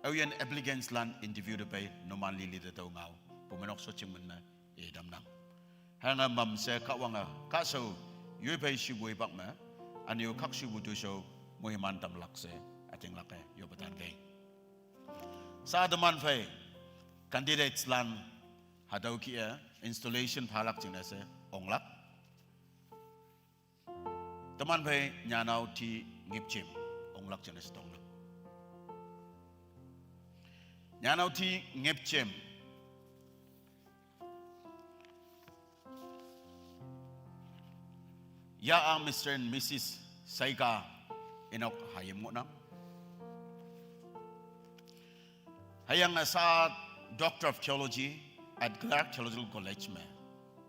aoyin applicants lan interview te pei, numan lili te tao ngao, pumeinok shochingmen me, i tamnang. Hüyange mamshe Kahwange, kahshao, yoiphei shupu ipak me, ünyu khakshupu toshao, moiman tamlak she, ütinglak kei, yoppe tan kei. Sha teman phei, candidates lan, hatüo kih-e, installation phalak jingne she, onglak. Teman phei nyanao T Ngipjem, onglak jingne she tonglak. Nyanao T Ngipjem. Ya-a Mister and Missus Saika Inok Hayim ngohnang. Hüyange sha Doctor of Theology at Clark Theological College me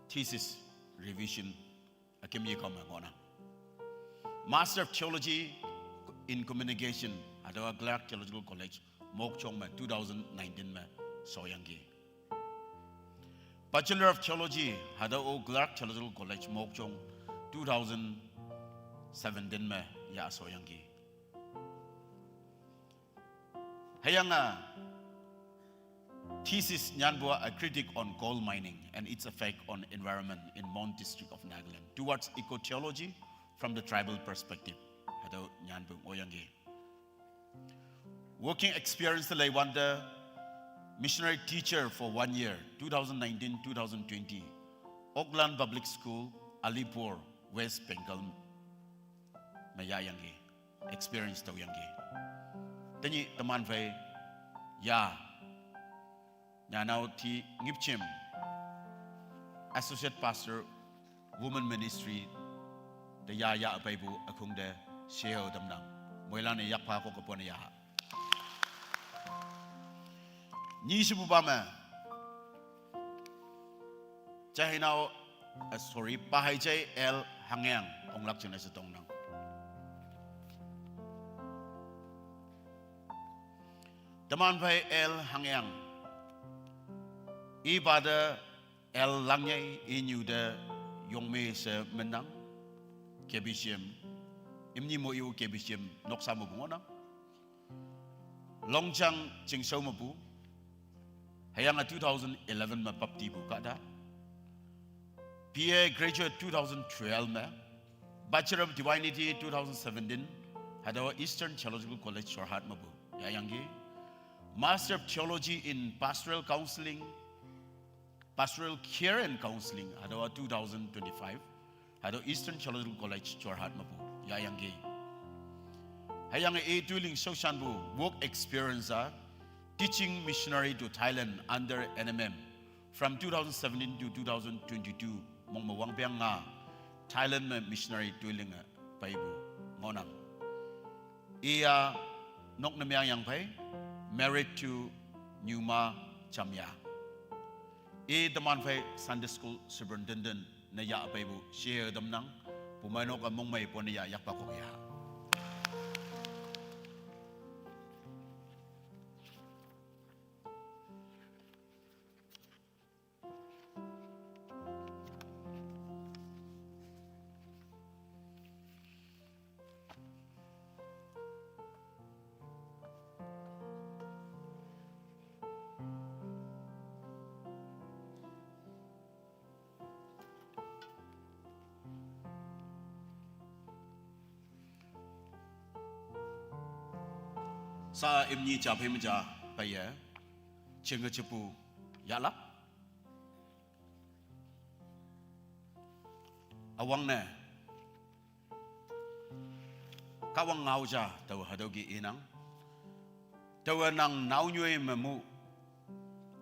thesis revision üküm yekao me ngohnang. Master of Theology in Communication, hatüowa Clark Theological College, Mokokchung me two thousand nineteen me shoyangki. Bachelor of Theology, hatüo-o Clark Theological College, Mokokchung, two thousand seventeen me ya shoyangki. Hüyange thesis nyanpu-a, A Critique on Coal Mining and Its Effect on Environment in Mon District of Nagaland, Towards Eco-Theology from the Tribal Perspective. Hatüo nyanpu ngohyangki. Working experience te leiwante, missionary teacher for one year, two thousand nineteen, two thousand twenty, Oakland Public School, Alipur, West Bengal, me yahyangki, experience tüoyangki. Tenyih teman phei, ya, nyanao T Ngipjem, Associate Pastor, Women Ministry, te ya ya peipu ükhong te sheo tamnang. Moilan-e yakpha kok-e pone ya. Nyi shepupa me, Jahinao, eh, sorry, Pahaijai L Hangyang, onglak jingne she tongnang. Teman phei L Hangyang. Ipa te L Langyai, inyu te Yongme she menang. K B C M. Imni mo-i-o K B C M noksa mepu ngohnang. Longjang Chingshao mepu. Hüyange two thousand eleven me baptipu kahta. B A graduate two thousand twelve me. Bachelor of Divinity two thousand seventeen. Hatüowa Eastern Theological College Jorhat mepu yahyangki. Master of Theology in Pastoral Counseling, Pastoral Care and Counseling, hatüowa two thousand twenty-five, hatüo Eastern Theological College, Jorhat mepu, yahyangki. Hüyange i toiling shaoshanpu work experience-a, teaching missionary to Thailand under N M M, from two thousand seventeen to two thousand twenty-two, mong me wangpeng nga, Thailand me missionary toiling-e peipu ngohnang. Iya nok ne meang yangphei, married to Nyuma Jamya. I teman phei Sunday School Superintendent ne ya peipu share tamnang, pumeinok-e mongmei pone ya yakpa kok ya. Sa imni ja phei me ja peiye, jingke jepu yahlak. Üwangne, Kahwang ngao ja tao hatüo ke inang. Taowe nang naonyoi me mu,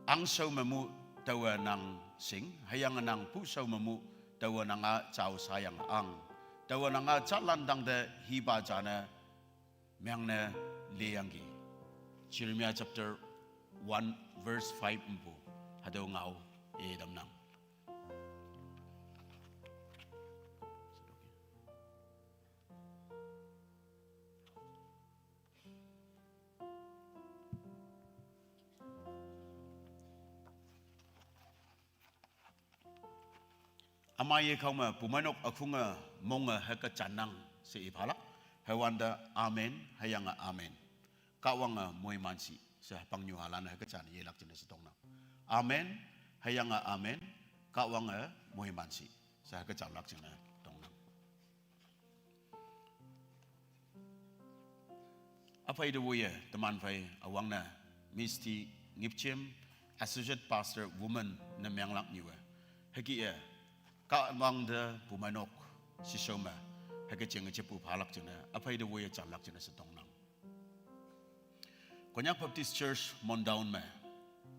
angshao me mu, taowe nang shing, hüyange nang pushao me mu, taowe nanga jao shayang ang. Taowe nanga jalan tangte hipa jane, mengne liyangki. Jeremiah chapter one verse five mepu, hatüo ngao i tamnang. Üma yekao me pumeinok ükhunge monge hüke jannang she iphalak, hüwante amen, hüyange amen. Kahwange moiman shi, she hüpang nyuhalan hüke jan yelak jingne she tongnang. Amen, hüyange amen, Kahwange moiman shi, she hüke jalak jingne tongnang. Üphei te woiye teman phei üwangne Misty Ngipjem, Associate Pastor Women ne menglak nyiwe. Hüke-e, Kahwang te pumeinok shishao me, hüke jing jepu phalak jingne, üphei te woiye jalak jingne she tongnang. Konyak Baptist Church Mon Town me,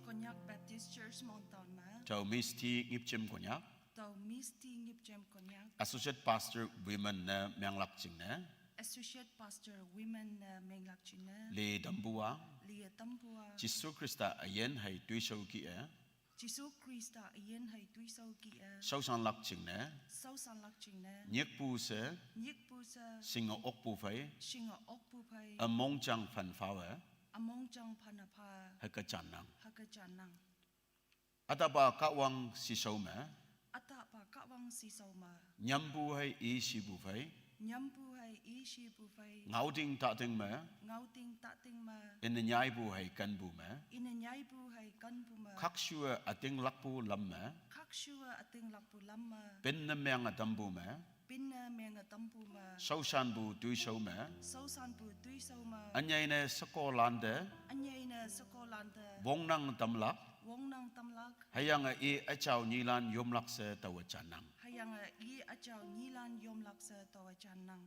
Konyak Baptist Church Mon Town me, tao Misty Ngipjem Konyak, tao Misty Ngipjem Konyak, Associate Pastor Women ne menglak jingne, Associate Pastor Women ne menglak jingne, li tampu-a, li tampu-a, Jesu Khrista üyin hei toishao kih-e, Jesu Khrista üyin hei toishao kih-e, shaoshanlak jingne, shaoshanlak jingne, nyikpu she, nyikpu she, shinge okpu phei, shinge okpu phei, ümongjang phanphawe, ümongjang phanpha, hüke jannang, hüke jannang. Ütahpa Kahwang shishao me, ütahpa Kahwang shishao me, nyampu hei i shipu phei, nyampu hei i shipu phei, ngaoting tating me, ngaoting tating me, ine nyaipu hei kenpu me, ine nyaipu hei kenpu me, khakshuwe ütinglakpu lam me, khakshuwe ütinglakpu lam me, pinne menge tampu me, pinne menge tampu me, shaoshanpu toishao me, shaoshanpu toishao me, ünyei ne shekolante, ünyei ne shekolante, wongnang tamlak, wongnang tamlak, hüyange i üjao nyilan yomlak she taowe jannang, hüyange i üjao nyilan yomlak she taowe jannang.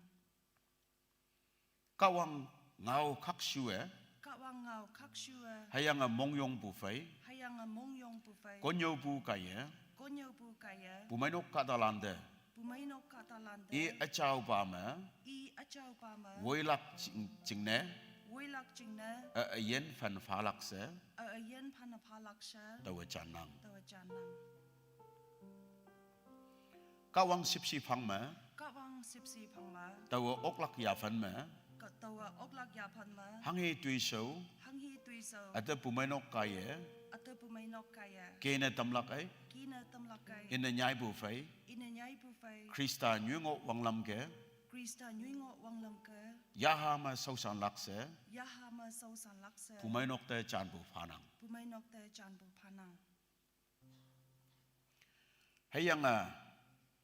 Kahwang ngao khakshuwe, Kahwang ngao khakshuwe, hüyange mongyongpu phei, hüyange mongyongpu phei, konnyüopu kaiye, konnyüopu kaiye, pumeinok kahtalante, pumeinok kahtalante, i üjaopa me, i üjaopa me, woilak jing-, jingne, woilak jingne, ü, üyin phanphalak she, ü, üyin phanphalak she, taowe jannang, taowe jannang. Kahwang shüpshe phang me, Kahwang shüpshe phang me, taowe oklak yaphan me, ka-, taowe oklak yaphan me, hanghe toishao, hanghe toishao, üte pumeinok kaiye, üte pumeinok kaiye, kene tamlak ei, kene tamlak ei, ine nyaipu phei, ine nyaipu phei, Khrista nyoingoh wanglam ke, Khrista nyoingoh wanglam ke, yaha me shaoshanlak she, yaha me shaoshanlak she, pumeinok te janpu phanang, pumeinok te janpu phanang. Hüyange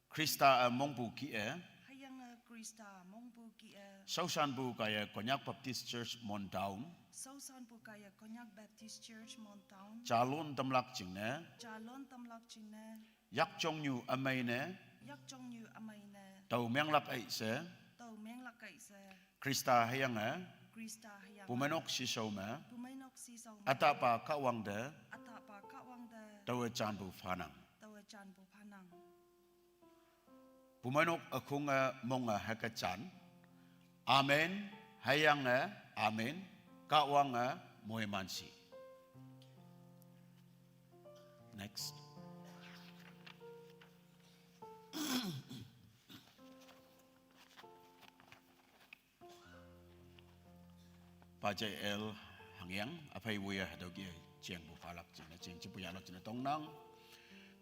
Khrista-e mongpu kih-e, hüyange Khrista mongpu kih-e, shaoshanpu kaiye Konyak Baptist Church Mon Town, shaoshanpu kaiye Konyak Baptist Church Mon Town, jalon tamlak jingne, jalon tamlak jingne, yakjongnyu ümei ne, yakjongnyu ümei ne, tao menglak ei she, tao menglak ei she, Khrista hüyange, Khrista hüyange, pumeinok shishao me, pumeinok shishao me, ütahpa Kahwang te, ütahpa Kahwang te, taowe janpu phanang, taowe janpu phanang. Pumeinok ükhunge monge hüke jan. Amen, hüyange amen, Kahwange moiman shi. Next. Pajai L Hangyang, üphei woiye hatüo kih-e jengpu phalak jingne, jeng jepu yahlak jingne tongnang.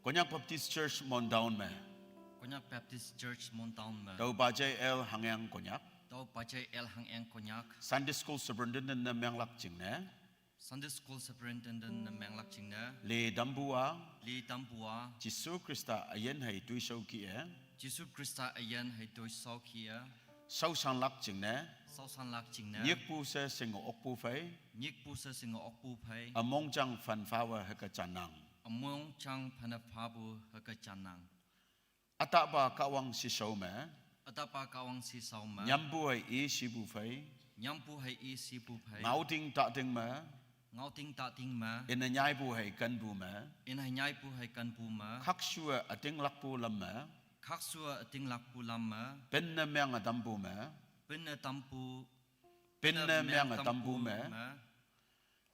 Konyak Baptist Church Mon Town me, Konyak Baptist Church Mon Town me, tao Pajai L Hangyang Konyak, tao Pajai L Hangyang Konyak, Sunday School Superintendent ne menglak jingne, Sunday School Superintendent ne menglak jingne, li tampu-a, li tampu-a, Jesu Khrista üyin hei toishao kih-e, Jesu Khrista üyin hei toishao kih-e, shaoshanlak jingne, shaoshanlak jingne, nyikpu she shinge okpu phei, nyikpu she shinge okpu phei, ümongjang phanphawe hüke jannang, ümongjang phanphapu hüke jannang. Ütahpa Kahwang shishao me, ütahpa Kahwang shishao me, nyampu hei i shipu phei, Nyampu hei i sipu phei. Ngaoting tating me. Ngaoting tating me. Ina nyaipu hei kanpu me. Ina nyaipu hei kanpu me. Khakshu-e atinglakpu lam me. Khakshu-e atinglakpu lam me. Pinne meng atampu me. Pinne tampu. Pinne meng atampu me.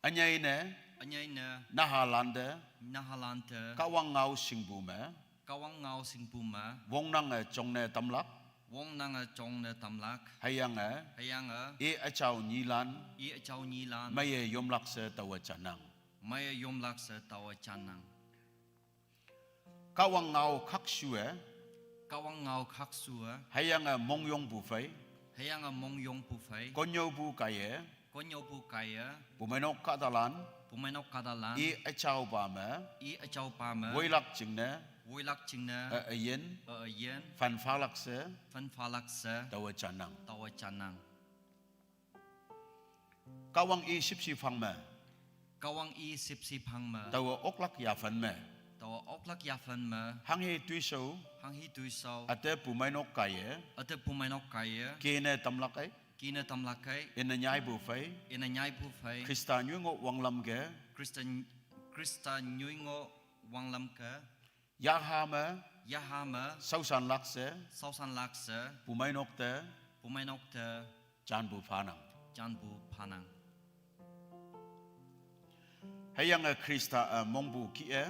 Anyei ne. Anyei ne. Nahalante. Nahalante. Kahwang ngao shingpu me. Kahwang ngao shingpu me. Wongnange jongne tamlak. Wongnange jongne tamlak. Hüyange. Hüyange. I üjao nyilan. I üjao nyilan. Meiye yomlak she taowe jannang. Meiye yomlak she taowe jannang. Kahwang ngao khakshu-e. Kahwang ngao khakshu-e. Hüyange mongyongpu phei. Hüyange mongyongpu phei. Konnyüopu kaiye. Konnyüopu kaiye. Pumeinok kahtalan. Pumeinok kahtalan. I üjaopa me. I üjaopa me. Woilak jingne. Woilak jingne. E, üyin. E, üyin. Phanphalak she. Phanphalak she. Taowe jannang. Taowe jannang. Kahwang i shüpshe phang me. Kahwang i shüpshe phang me. Taowe oklak yaphan me. Taowe oklak yaphan me. Hanghe toishao. Hanghe toishao. Üte pumeinok kaiye. Üte pumeinok kaiye. Kene tamlak ei. Kene tamlak ei. Ina nyaipu phei. Ina nyaipu phei. Khrista nyoingoh wanglam ke. Khrista, Khrista nyoingoh wanglam ke. Yaha me. Yaha me. Shaoshanlak she. Shaoshanlak she. Pumeinok te. Pumeinok te. Janpu phanang. Janpu phanang. Hüyange Khrista-e mongpu kih-e.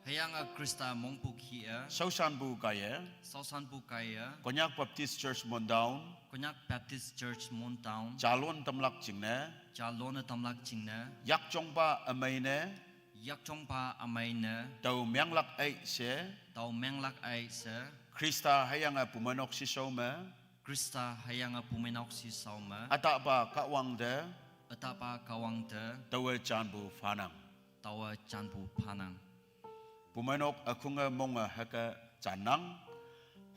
Hüyange Khrista-e mongpu kih-e. Shaoshanpu kaiye. Shaoshanpu kaiye. Konyak Baptist Church Mon Town. Konyak Baptist Church Mon Town. Jalon tamlak jingne. Jalon-e tamlak jingne. Yakjongpa ümei ne. Yakjongpa ümei ne. Tao menglak ei she. Tao menglak ei she. Khrista hüyange pumeinok shishao me. Khrista hüyange pumeinok shishao me. Ütapa Kahwang te. Ütapa Kahwang te. Taowe janpu phanang. Taowe janpu phanang. Pumeinok ükhunge monge hüke jannang.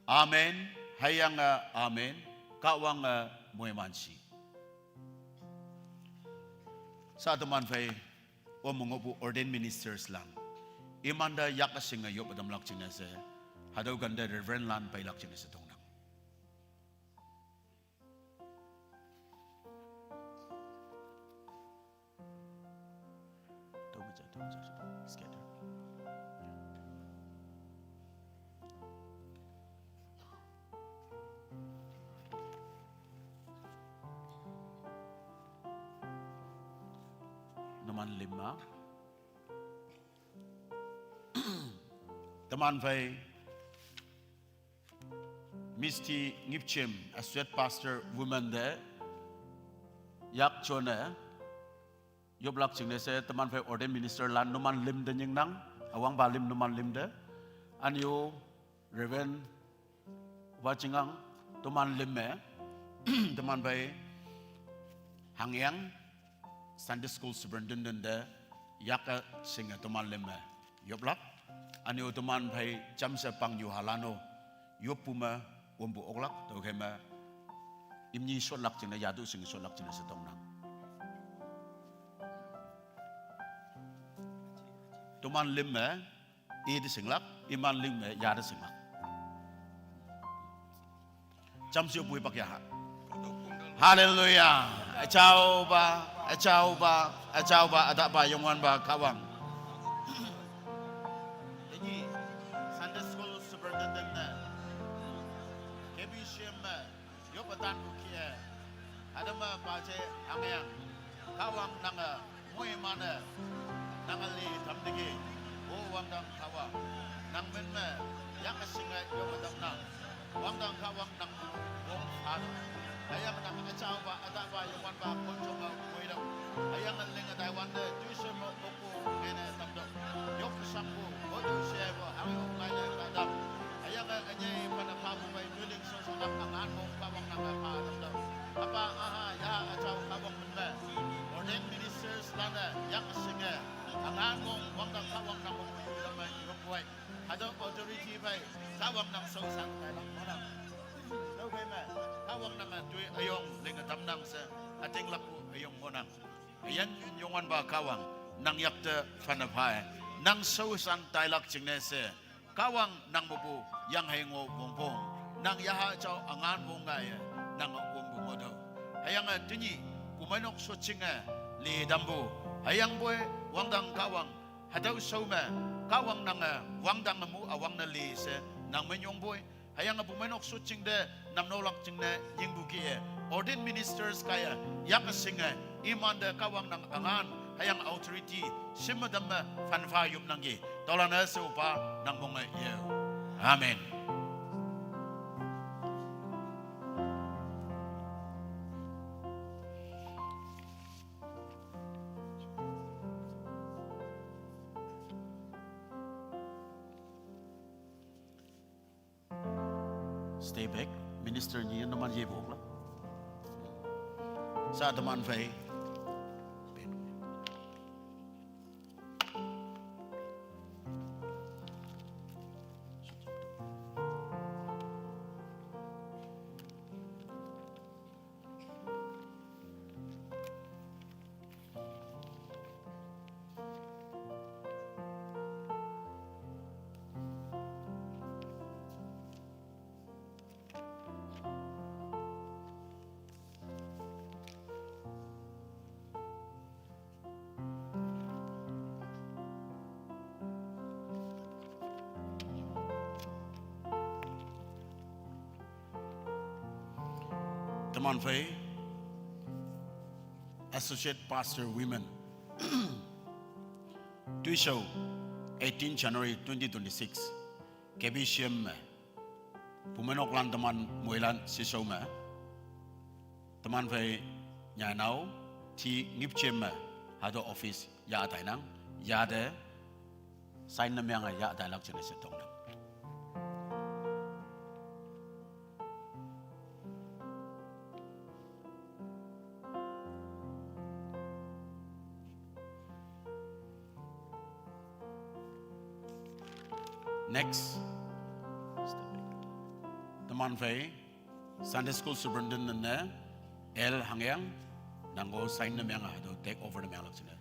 Amen. Hüyange amen. Kahwange moiman shi. Sha teman phei, o me ngohpu ordained ministers lan. Imante yak üshinge yop ütamlak jingne she. Hatüo kante Reverend lan peilak jingne she tongnang. Numan lim ma. Teman phei Misty Ngipchim, Associate Pastor, Women te, yak jone, yoplak jingne she teman phei ordained minister lan numan lim te nyingnang, üwangpa lim numan lim te, ünyu, Reverend, Wajingang, teman lim me, teman phei Hangyang, Sunday School Superintendent te, yak-e shinge teman lim me yoplak. Ünyu teman phei jamshe pangnyu halan-o, yoppu me, wümpu oklak, tüokhei me, imni shotlak jingne, yatu shinge shotlak jingne she tongnang. Teman lim me, ite shinglak, iman lim me, yate shinglak. Jamshe pui pak yaha. Hallelujah. Üjaopa, üjaopa, üjaopa, ütapa Youngwanpa Kahwang. Tenyih Sunday School Superintendent ne, K B C M me, yoppe tanpu kih-e. Hatüo me paje Hangyang. Kahwang nange moiman-e, nange li tamteki, O wangdang Kahwang, nang min me, yak üshinge yop ütamnang, wangdang Kahwang nang wong phanang. Hüyange nang üjaopa, ütapa, Youngwanpa, konjong me woitüoh. Hüyange linge taiwante, toishao me okpu ngene tamtüoh. Yop shangpu, otu shepu, hanghe-o ngaine kahtang. Hüyange ünyei phanne phapu pei, toiling shaoshanlak üngan mong Kahwang nange pha tamtüoh. Üpa üha yaha üjao Kahwang min me, ordained ministers lan-e yak üshinge, üngan mong wangdang Kahwang nang mong me yop me yopwei. Hatüo authority phei, Kahwang nang shaoshan tailak ngohnang. Tüokhei me, Kahwang nange toi üyong linge tamnang she, ütinglakpu üyong ngohnang. Üyin Youngwanpa Kahwang, nang yakte phanne pha-e, nang shaoshan tailak jingne she, Kahwang nang mepu yanghei ngoh wongpong, nang yaha jao üngan mong ngaiye, nang wongpu ngohtüoh. Hüyange tenyih pumeinok shotjinge li tampu. Hüyangpoi wangdang Kahwang, hatüo shao me Kahwang nange wangdang mu üwangne li she nang me nyongpoi. Hüyange pumeinok shotjing te namnolak jingne nyingpu kih-e, ordained ministers kaiye, yak shinge, imante Kahwang nang üngan, hüyange authority shimme tamme phanpha yopnangki. Tüolan-e she Üpa nang monge yeo. Amen. Stay back. Minister nyi numan yepu oklak. Sha teman phei. Teman phei, Associate Pastor Women. Toishao, eighteen January twenty twenty-six, K B C M me, pumeinoklan teman moilan sheshao me, teman phei nyanao, ti ngipjem me, hatüo office yah tainang, yate, sign ne menge yah tailak jingne she tongnang. Next. Teman phei, Sunday School Superintendent ne, L Hangyang, nang-o sign ne menge hatüo take over ne menglak jingne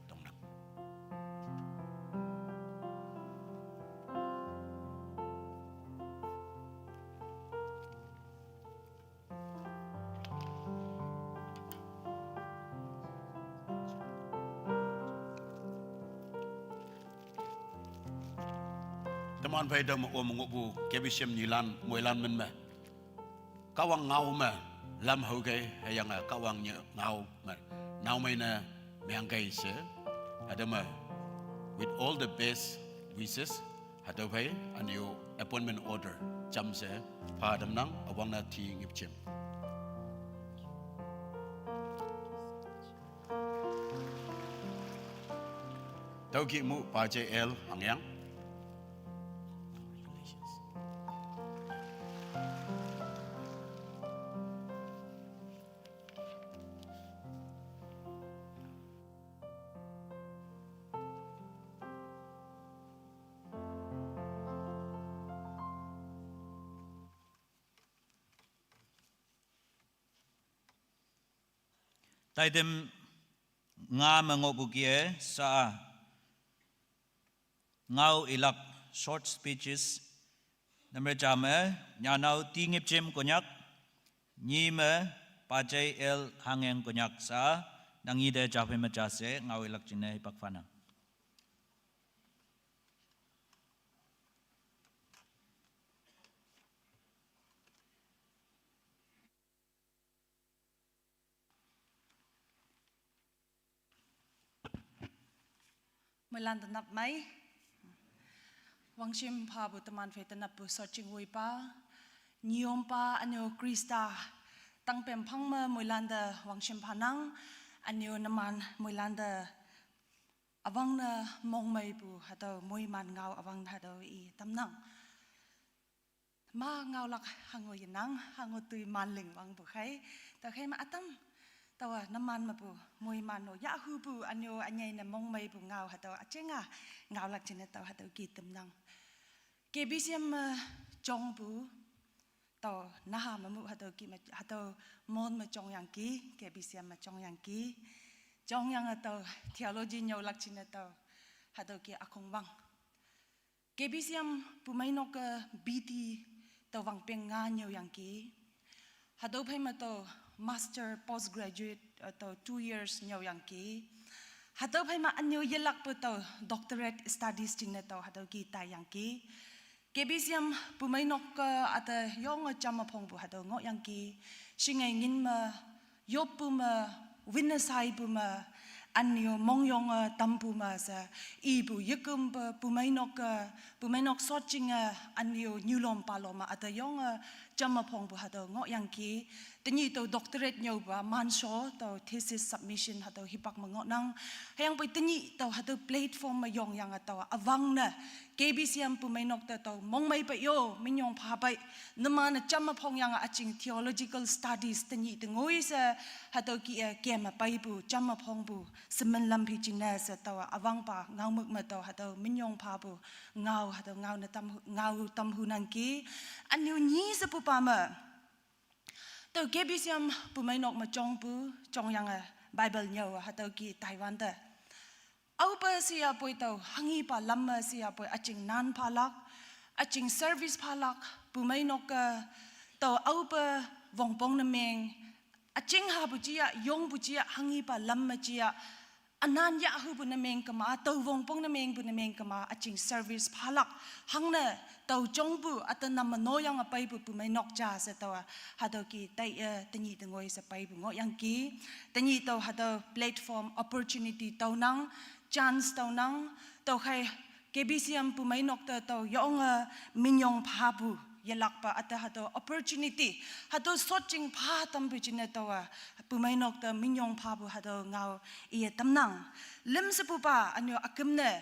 tongnang. Teman phei tüome ngohpu K B C M nyilan, moilan min me, Kahwang ngao me lam haokei, hüyange Kahwang nye ngao me naomei ne mengkei she, hatüo me, with all the best wishes, hatüo phei ünyu appointment order jamshe pha tamnang, üwangne ti ngipjem. Tüokih mu Pa J L Hangyang. Taitem nga me ngohpu kih-e sha-a ngao ilak short speeches, number ja me, nyanao T Ngipjem Konyak, nyi me, Pa J L Hangyang Konyak sha-a, nang nyi te ja phei me ja she ngao ilak jingne hipak phanang. Moilan tenap mei. Wangshem phapu teman phei tenappu shotjing woipa, nyompa, ünyu Khrista tangpem phang me moilan te wangshem phanang, ünyu numan moilan te üwangne mongmeipu hatüo moiman ngao üwang hatüo i tamnang. Ma ngaolak hango yenang, hango toi manling wangpu khei, tüokhei me ütam, taowa numan mepu moiman-o yahhupu ünyu ünyei ne mongmeipu ngao hatüo üjing-a ngaolak jingne tao hatüo kih tamnang. K B C M me jongpu, tao naha me mu hatüo kih me, hatüo mon me jongyangki, K B C M me jongyangki. Jongyange tao theology nyüolak jingne tao hatüo kih ükhong wang. K B C M pumeinok-e B T tao wangpeng nga nyüoyangki. Hatüo phei me tao master, postgraduate, uh, tau two years nyau yangki. Hatau phai ma anyo yelak pu tau doctorate studies jingne tau hatau ki tai yangki. K B C M pumeinok ke ata yong cham aphong pu hatau ngo yangki. Shingai ngin ma, yop pu ma, witness hai pu ma, anyo mongyong, uh, tam pu ma sa, i pu yekum pu, pumeinok ke, pumeinok sot jing, uh, anyo nyulom palom ma ata yong, uh, cham aphong pu hatau ngo yangki. Tenyih tau doctorate nyau ba mansho tau thesis submission hatau hipak ma ngo nang. Hüyangpoi tenyih tau hatau platform ma yong yang atau awang ne K B C M pumeinok te tau mongmei pa yo, minyong pha pai. Nema ne cham aphong yang aching theological studies tenyih tengoi se hatau ki, eh, kem apai pu, cham aphong pu, semen lam phi jingne se tau awang pa, ngau muk ma tau hatau minyong pha pu, ngau hatau ngau ne tam, ngau tam hu nangki. Anyo nyi se pu pa ma. Tau K B C M pumeinok ma chong pu, chong yang, eh, Bible nyau hatau ki Taiwan te. Au pa sia poi tau, hangi pa lam ma sia poi aching nan phalak, aching service phalak, pumeinok ke tau au pa wongpong ne meng, aching ha pu jia, yong pu jia, hangi pa lam ma jia, anan ya hu pu ne meng kema, tau wongpong ne meng pu ne meng kema, aching service phalak, hangne, tau chong pu, ata nam ma no yang apai pu pumeinok ja se tau, hatau ki tai, eh, tenyih tengoi se pai pu ngo yangki, tenyih tau hatau platform opportunity tau nang, chance tau nang, tau khai K B C M pumeinok te tau yong, eh, minyong pha pu, yelak pa ata hatau opportunity, hatau sot jing pha tam pu jingne tau, eh, pumeinok te minyong pha pu hatau ngau iye tam nang. Lim se pu pa, anyo akum ne,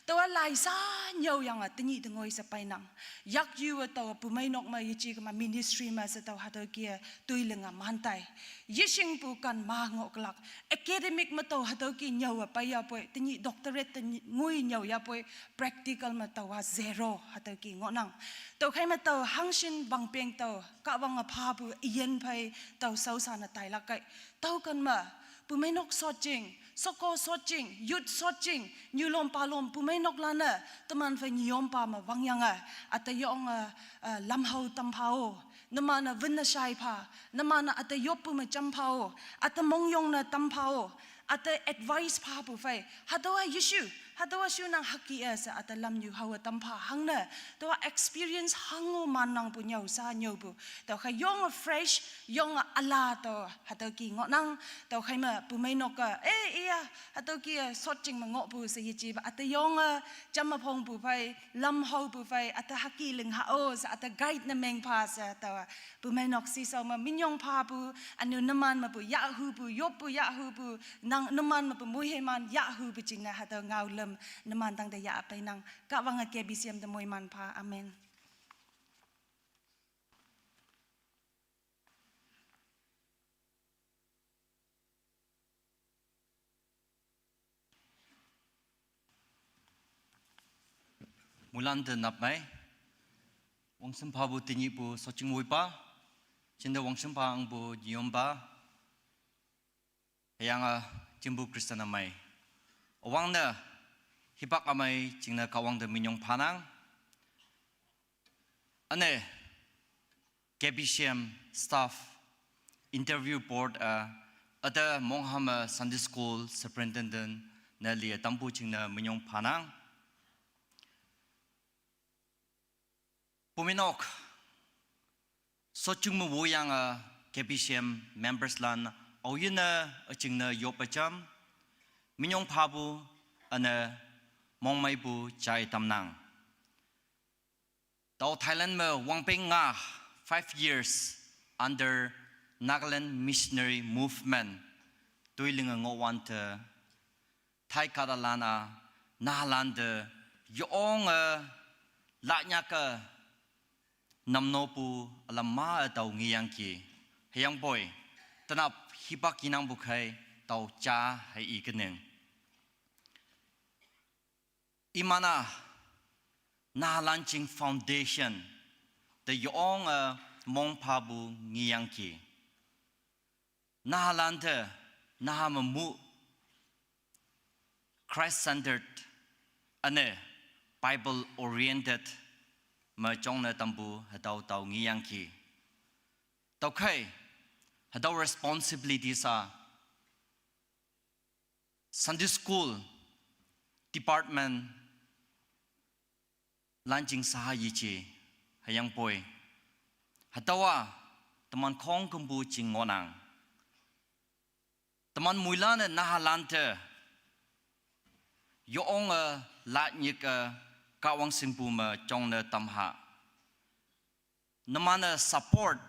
tau lai sa nyau yang, eh, tenyih tengoi se pai nang. Yak yu, eh, tau pumeinok ma yeji kema ministry ma se tau hatau ki, eh, tui lenga mantai. Yeshing pu kan ma ngo kelak. Academic ma tau hatau ki nyau apai ya poi, tenyih doctorate tenyih ngui nyau ya poi, practical ma tau wa zero hatau ki ngo nang. Tau khai ma tau hangshin bang peng tau, ka wang apha pu iyen phai tau sau sa na tai lak kai. Tau kan ma, pumeinok sot jing, soko sot jing, youth sot jing, nyulom palom, pumeinok lana, teman phai nyom pa ma wang yang a, ata yong a, a, lam hau tam phao, nema na win na shai pha, nema na ata yop pu ma cham phao, ata mongyong na tam phao, ata advice pha pu phai, hatau a Yeshu, hatau a shu nang haki a sa ata lam nyu hau a tam pha hang na, tau a experience hang o man nang pu nyau sa nyau pu, tau kha yong a fresh, yong a ala tau, hatau ki ngo nang, tau khai ma pumeinok a, eh, iya, hatau ki a sot jing ma ngo pu sa yeji ba, ata yong a, cham aphong pu phai, lam hau pu phai, ata haki ling ha o, sa ata guide na meng pha sa tau a, pumeinok si sau ma minyong pha pu, anu neman ma pu ya hu pu, yop pu ya hu pu, nang neman ma pu mui he man ya hu pu jing na hatau ngau lem, neman tang de ya apai nang, ka wang a K B C M de mui man pha. Amen. Mulan de nap mai. Wangsim pha bu tinyi bu soching wui pa. Chinda wangsim pha ang bu nyom ba. Hayang a jimbu Kristan amai. Awang na hipak amai jing na kawang de minyong phanang. Ane K B C M staff interview board a ada Mongham a Sunday School Superintendent na lia tampu jing na minyong phanang. Puminok, sochung mu woyang a K B C M members lan aoyin a aching na yop acham, minyong phabu, ana mongmai bu jai tamnang. Tau Thailand me wangpeng nga five years under Nagaland Missionary Movement, tuiling a ngo wan te, Thai kadalan a, nahalan de, yong a, lanyaka, namno pu alam ma a tau ngiyang ki. Hayang poi, tanap hipak kinang bukhai, tau cha hai i keneng. Imana, nahalan ching foundation, de yong a mong phabu ngiyang ki. Nahalan te, naha mamu, Christ-centered, ane, Bible-oriented, ma chong na tambu hatau tau ngiyang ki. Tau khai, Hatüo responsibilities-a Sunday School Department lan jing saha yeje, hüyangpoi hatüowa teman khongkümpu jing ngohnang. Teman moilan-e nahalante yonge lanyike Kahwang shingpu me jongne tamha. Numan-e support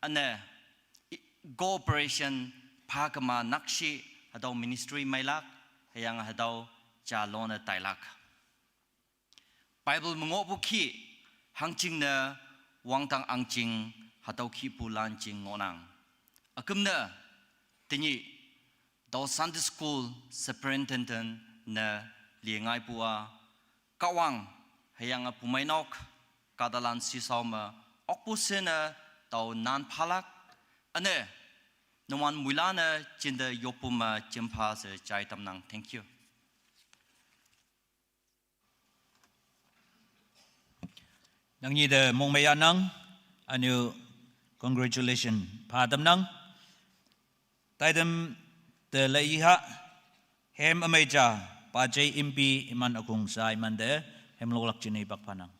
üne cooperation phakema nakshih hatüo ministry meilak, hüyange hatüo jalone tailak. Bible me ngohpu kih hangjingne wangdang ahngching hatüo kihpu lan jing ngohnang. Ükümne tenyih tao Sunday School Superintendent ne liengaipu-a Kahwang hüyange pumeinok kahtalan shishao me okpu shine tao nan phalak, üne numan moilan-e jinte yoppu me jimpha she jai tamnang. Thank you. Nangnyih te mongmeiyanang, ünyu congratulation pha tamnang. Taitam te leiha, hem ümei ja, pajei impi iman ükong sha imante, hem loklak jingne pak phanang.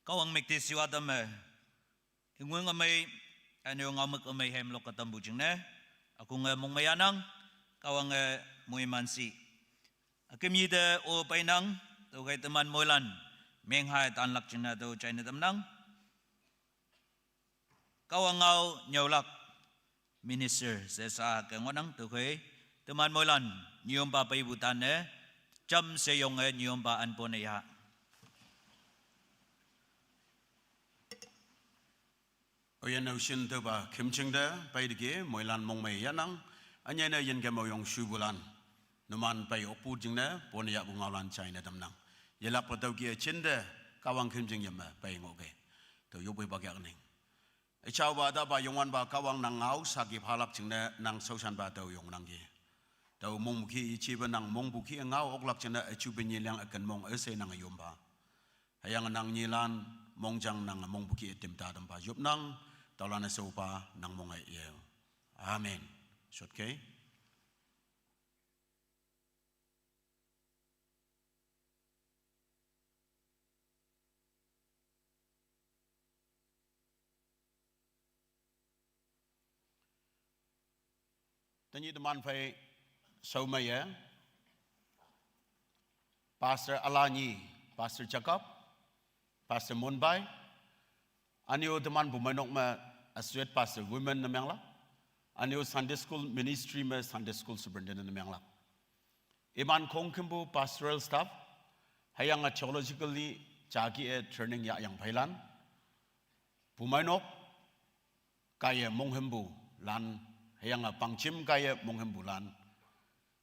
Kahwang müktishiwa tamme, ingweng ümei, anyo ngaomük ümei hem lok katampu jingne, akonge mongmeiyanang, Kahwange moimanshi. Akümyite o peinang, tüokhei teman moilan, mengha tanlak jingne tüo jaine tamnang. Kahwang ngao nyüolak, minister she sa ke ngohnang tüokhei, teman moilan, nyiyompa peipu tanne, jamshe yonge nyiyompa anpone ya. Oyin-o shin tüopa khümjing te peiteki moilan mongmei yahnang, ünyei ne yinkem oyong shupulan, numan pei okpu jingne pone yahpu ngaolan jaine tamnang. Yelakpe tüoke jinte, Kahwang khümjing yeme pei ngohke, tüo yopeipa yakning. Üjaopa, ütaopa, Youngwanpa Kahwang, nang ngao saki phalak jingne nang shaoshanpa tao yongnangki. Tao mongpu kih yejepe nang mongpu kih ngao oklak jingne üjupe nyilang üken mong üshei nange yompa. Hüyange nang nyilan mongjang nange mongpu kih ütim ta tampa yopnang, taolan-e shaopa nang monge ye. Amen. Shotke. Tenyih teman phei shaomeiye, Pastor üla nyi, Pastor Jacob, Pastor Monpai, ünyo teman pumeinok me associate pastor women ne menglak, ünyo Sunday school ministry me Sunday school superintendent ne menglak. Iman khongkümpu pastoral staff, hüyange theologically jaki-e training yahyang pheilan, pumeinok kaiye monghümpu lan, hüyange pangjim kaiye monghümpu lan,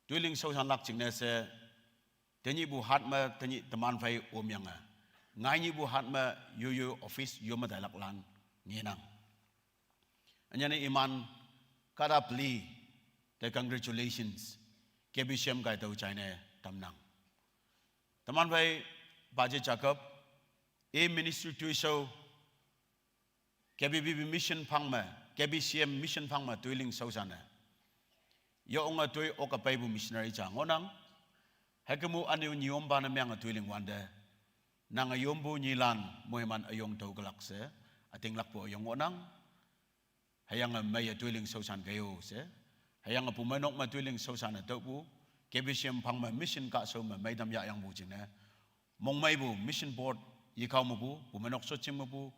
toiling shaoshanlak jingne she, tenyihpu hat me tenyih teman phei omyange, ngainyihpu hat me yoyo office yome tailak lan ngenang. Ünyane iman kahta peli te congratulations, K B C M kai tüo jaine tamnang. Teman phei Paje Jacob, i ministry toishao, K B B B mission phang me, K B C M mission phang me toiling shaoshanne, yo onge toi oke peipu missionary ja ngohnang. Hükemu ünyo nyiyompa ne menge toiling wante, nange yompu nyilan moiman üyong tüokelak she, ütinglakpu üyong ngohnang. Hüyange meiye toiling shaoshan ke-o she, hüyange pumeinok me toiling shaoshanne tüopu, K B C M phang me mission kahshao me meitam yahyangpu jingne, mongmeipu mission board yekao mepu, pumeinok shotjing mepu,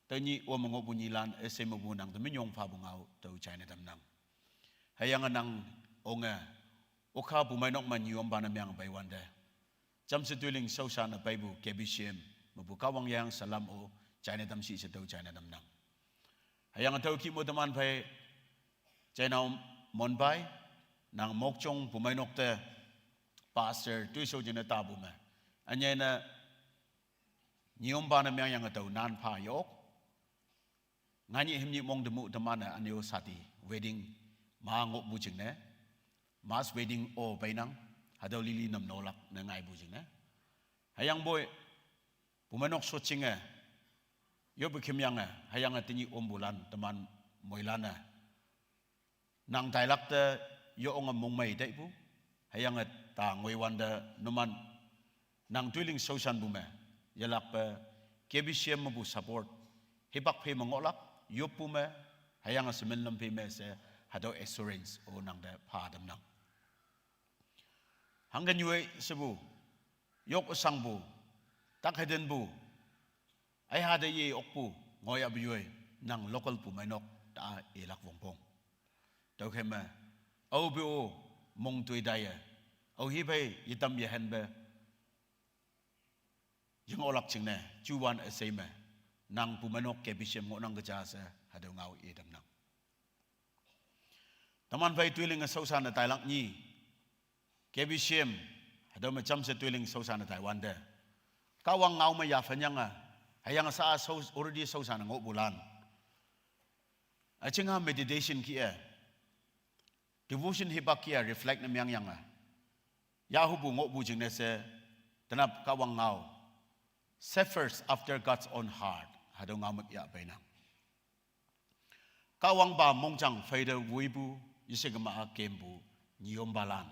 tenyih ome ngohpu nyilan üshei mepu nang te minyong phapu ngao tüo jaine tamnang. Hüyange nang onge, okha pumeinok me nyiyompa ne menge peiwante, jamshe toiling shaoshanne peipu K B C M mepu Kahwang yeng salam-o jaine tamshi she tüo jaine tamnang. Hüyange tüo kih mo teman phei, Jainao Monpai, nang Mokokchung pumeinok te pastor toishao jingne tapu me, ünyei ne nyiyompa ne mengyange tao nan pha yok. Ngainyih himnyih mong te mu teman-e ünyo sati wedding ma ngohpu jingne, mass wedding o peinang, hatüo lili namnolak ne ngaipu jingne, hüyangpoi pumeinok shotjinge, yoppe khümyange, hüyange tenyih ompulan teman moilan-e, nang tailak te yo onge mongmei taipu, hüyange ta ngoiwante numan nang toiling shaoshanpu me, yelakpe K B C M mepu support, hipak phei me ngohlak, yoppu me, hüyange shemin lam phei me she, hatüo assurance-o nang te pha tamnang. Hangke nyoi shepu, yok üshangpu, tak hedenpu, aiha te ye okpu, ngohyahpu yoi, nang local pumeinok ta ilak wongpong. Tüokhei me, aope-o mong toi taiye, aohiphei yetam yehenpe yeng-oklak jingne, juwan üshei me, nang pumeinok K B C M ngohnang ke ja she, hatüo ngao itamnang. Teman phei toiling-e shaoshanne tailak nyi, K B C M, hatüo me jamshe toiling shaoshanne taiwante, Kahwang ngao me yaphenyange, hüyange sha shao, already shaoshanne ngohpulan, üjingha meditation kih-e, devotion hipak kih-e reflect ne mengyange, yahupu ngohpu jingne she, tenap Kahwang ngao, shepherds after God's own heart, hatüo ngao me yah peinang. Kahwangpa mongjang phei te woipu, yeshe kema-a kempu, nyiyompalan.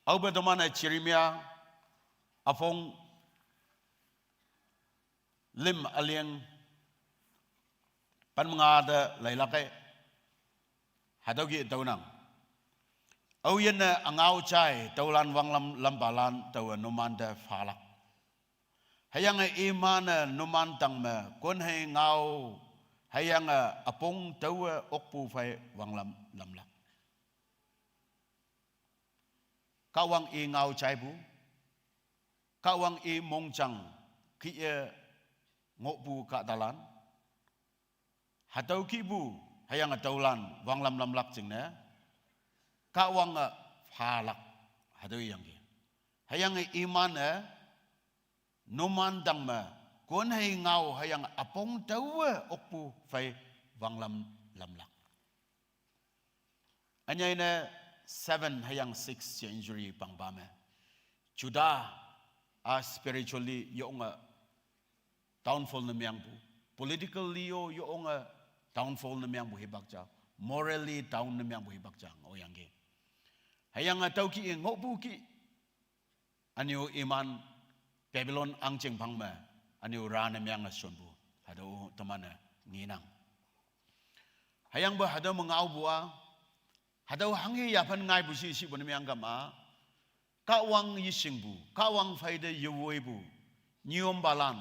Aope teman-e Jeremiah üpong lim aliang pan manga te leilak e. Hatüo kih tüonang. Aoyinne üngao jai tüolan wanglam lampalan taowe numante phalak. Hüyange iman-e numan tangme konhei ngao, hüyange üpong taowe okpu phei wanglam lamlak. Kahwang i ngao jaipu, Kahwang i mongjang kih-e ngohpu kahtalan, hatüo kihpu, hüyange tüolan wanglam lamlak jingne, Kahwange phalak, hatüo iyangki. Hüyange iman-e numan tangme konhei ngao hüyange üpong taowe okpu phei wanglam lamlak. Ünyei ne seven hüyange six century pangpa me, Juda-a spiritually yonge downfall ne meangpu, politically-o yonge downfall ne meangpu hipak ja, morally down ne meangpu hipak ja ngohyangki. Hüyange tüo kih-e ngohpu kih, ünyu iman Babylon ahngching phang me, ünyu ra ne meange shonpu, hatüo teman-e ngenang. Hüyangpoi hatüo me ngaopu-a, hatüo hanghe yaphan ngaipu shi shipu ne meangkam-a, Kahwang yeshingpu, Kahwang phei te yewoipu, nyiyompalan,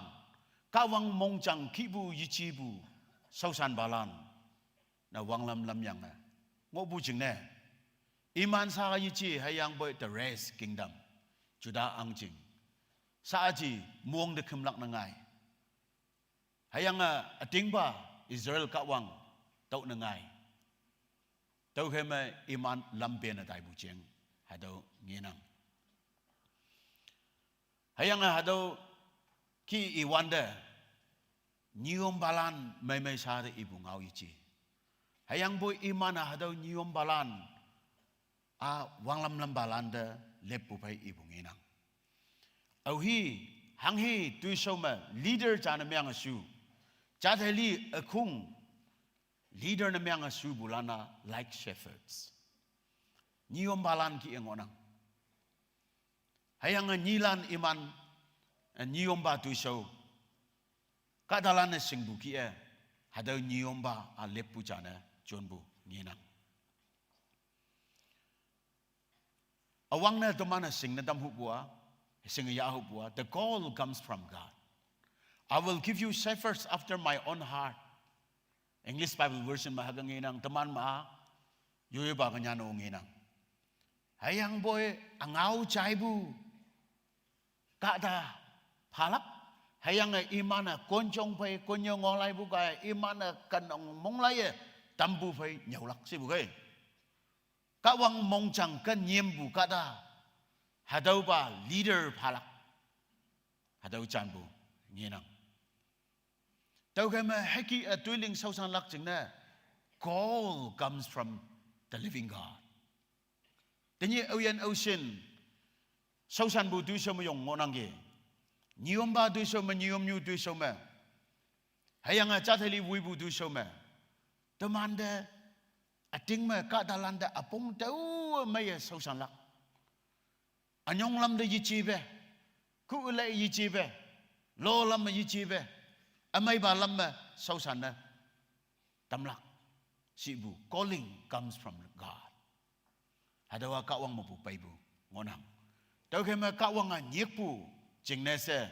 Kahwang mongjang kihpu yejepu, shaoshanpalan, na wanglam lamyange ngohpu jingne, iman sha yeje hüyangpoi the rest kingdom, Juda ahngching, shaaji mong te khümlak ne ngai. Hüyange ütingpa Israel Kahwang tüo ne ngai. Tüokhei me iman lampe ne taipu jeng, hatüo ngenang. Hüyange hatüo kih iwante, nyiyompalan meimei sha te ipu ngao yeje. Hüyangpoi iman-e hatüo nyiyompalan-a wanglam lampalan te leppu phei ipu ngenang. Aohi, hanghe toishao me leader ja ne meange shu, jatheli ükhong leader ne meange shupulan-a like shepherds, nyiyompalan kih-e ngohnang. Hüyange nyilan iman, eh, nyiyompa toishao kahtalan-e shingpu kih-e, hatüo nyiyompa-a leppu ja ne jonpu ngenang. Üwangne teman-e shingne tamhupu-a, shinge yahhupu-a, the call comes from God. I will give you shepherds after my own heart. English Bible version me hüke ngenang, teman ma-a yoipa ke nyan-o ngenang. Hüyangpoi üngao jaipu kahta phalak, hüyange iman-e konjong phei konnyüo ngohlaipu kaiye iman-e kenong monglaiye tampu phei nyüolak shepu kei. Kahwang mongjang ke nyimpu kahta, hatüopa leader phalak, hatüo janpu ngenang. Tüokhei me hüke-e toiling shaoshanlak jingne, call comes from the living God. Tenyih aoyin aoshin shaoshanpu toishao me yong ngohnangki. Nyiyompa toishao me, nyiyomnyu toishao me, hüyange jatheli woipu toishao me, temante üting me kahtalante üpong taowe meiye shaoshanlak. Ünyong lam te yejepe, ku le yejepe, lo lam me yejepe, ümeipa lam me shaoshan ne tamlak shepu calling comes from God. Hatüowa Kahwang mepu peipu ngohnang. Tüokhei me Kahwange nyikpu jingne she,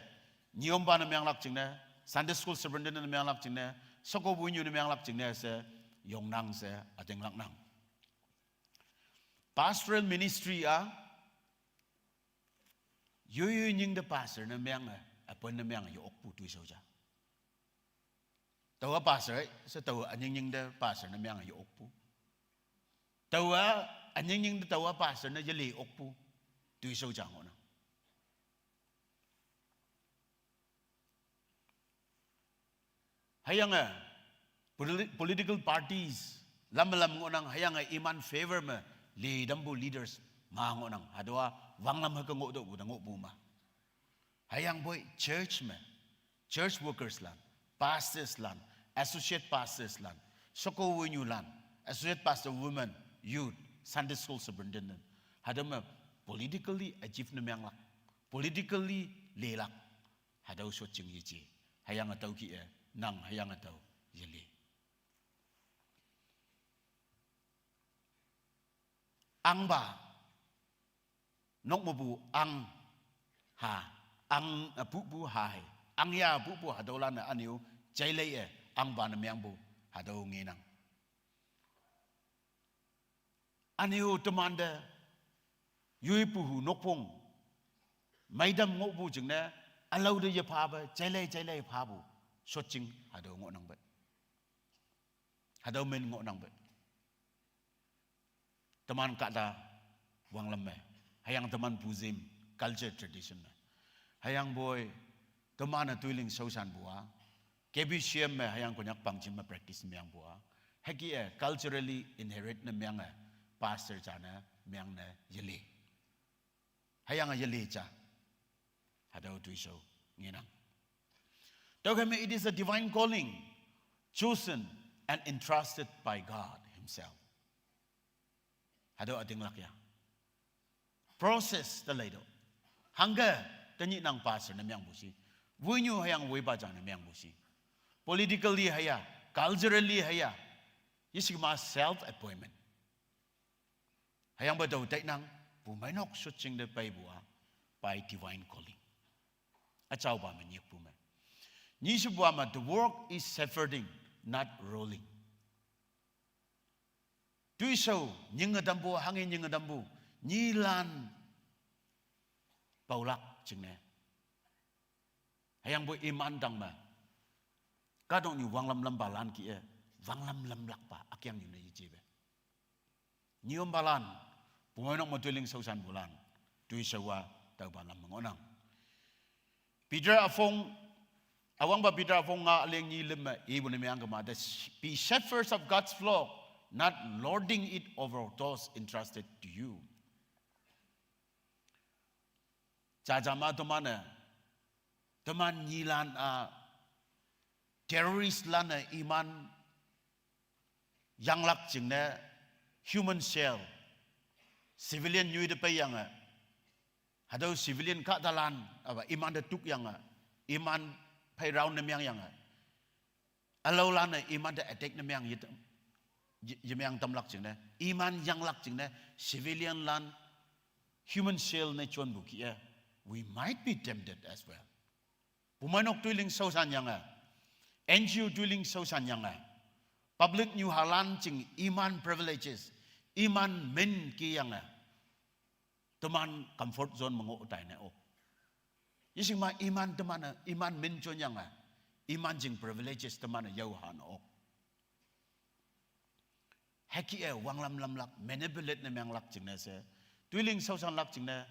nyiyompa ne menglak jingne, Sunday school superintendent ne menglak jingne, shekowenyu ne menglak jingne she yongnang she ütinglaknang. Pastoral ministry-a yoiyoi nying te pastor ne menge, üpon ne menge ye-okpu toishao ja. Taowa pastor she taowa ünying nying te pastor ne menge ye-okpu, taowa ünying nying te taowa pastor ne yele okpu toishao ja ngohnang. Hüyange politi-, political parties lam me lam ngohnang, hüyange iman favor me li tampu leaders ma ngohnang, hatüowa wanglam hüke ngohtüohpu te ngohpu ma. Hüyangpoi church me, church workers lan, pastors lan, associate pastors lan, shekowenyulan, associate pastor women, youth, Sunday school superintendent, hatüo me politically active ne menglak, politically lelak, hatüo shotjing yeje. Hüyange tüo kih-e, nang hüyange tüo yeli. Ahngpa, nok mepu ahng ha, ahng, eh, pupu ha hei. Ahngya pupu hatüolan-e ünyu, jailei-e, ahngpa ne mengpu, hatüo ngenang. Ünyu temante, yoipu hu nokpong, meitam ngohpu jingne, ülao te yephape, jailei jailei phapu, shotjing, hatüo ngohnang pe. Hatüo min ngohnang pe. Teman kahta wanglam me. Hüyange teman puzim culture tradition me. Hüyangpoi teman-e toiling shaoshanpu-a. K B C M me hüyange Konyak pangjim me practice mengpu-a. Hüke-e culturally inherit ne menge pastor ja ne meng ne yeli. Hüyange yeli ja. Hatüo toishao ngenang. Tüokhei me it is a divine calling, chosen and entrusted by God himself. Hatüo ütinglak ya. Process te leitüoh. Hangke, tenyih nang pastor ne mengpu shi. Woinyu hüyange woipa ja ne mengpu shi. Politically hüya, culturally hüya. Yesikema self appointment. Hüyangpoi tao tainang, pumeinok shotjing te peipu-a, by divine calling. Üjaopa me nyikpu me. Nyishepu-a me, the work is shepherding, not ruling. Toishao, nyinge tampu, hanghe nyinge tampu, nyilan paolak jingne. Hüyangpoi iman tang me. Kahtoknyu wanglam lampalan kih-e, wanglam lamlakpa, ükyang nyu ne yejepe. Nyiyompalan, pumeinok me toiling shaoshanpulan, toishao-a, tüopa lam me ngohnang. Peter üpong, üwangpa Peter üpong nga üleng nyi lüm me, ipu ne mengkema, the sh-, be shepherds of God's flock, not lording it over those entrusted to you. Jajama teman-e, teman nyilan-a, terrorist lan-e iman yanglak jingne human shell, civilian nyoi te peiyange, hatüo civilian kahtalan, apa, imante tukyange, iman phei round ne mengyange, ülaolan-e imante attack ne meng ye, ye, yemeng tamlak jingne, iman yanglak jingne, civilian lan, human shell ne jonpu kih-e, we might be tempted as well. Pumeinok toiling shaoshanyange, N G O toiling shaoshanyange, public nyuhalan jing iman privileges, iman min kiyange, teman comfort zone me ngoh taine ok. Yeshingma iman teman-e, iman min jonyange, iman jing privileges teman-e yaohane ok. Hüke-e wanglam lamlak, manipulate ne menglak jingne she, toiling shaoshanlak jingne,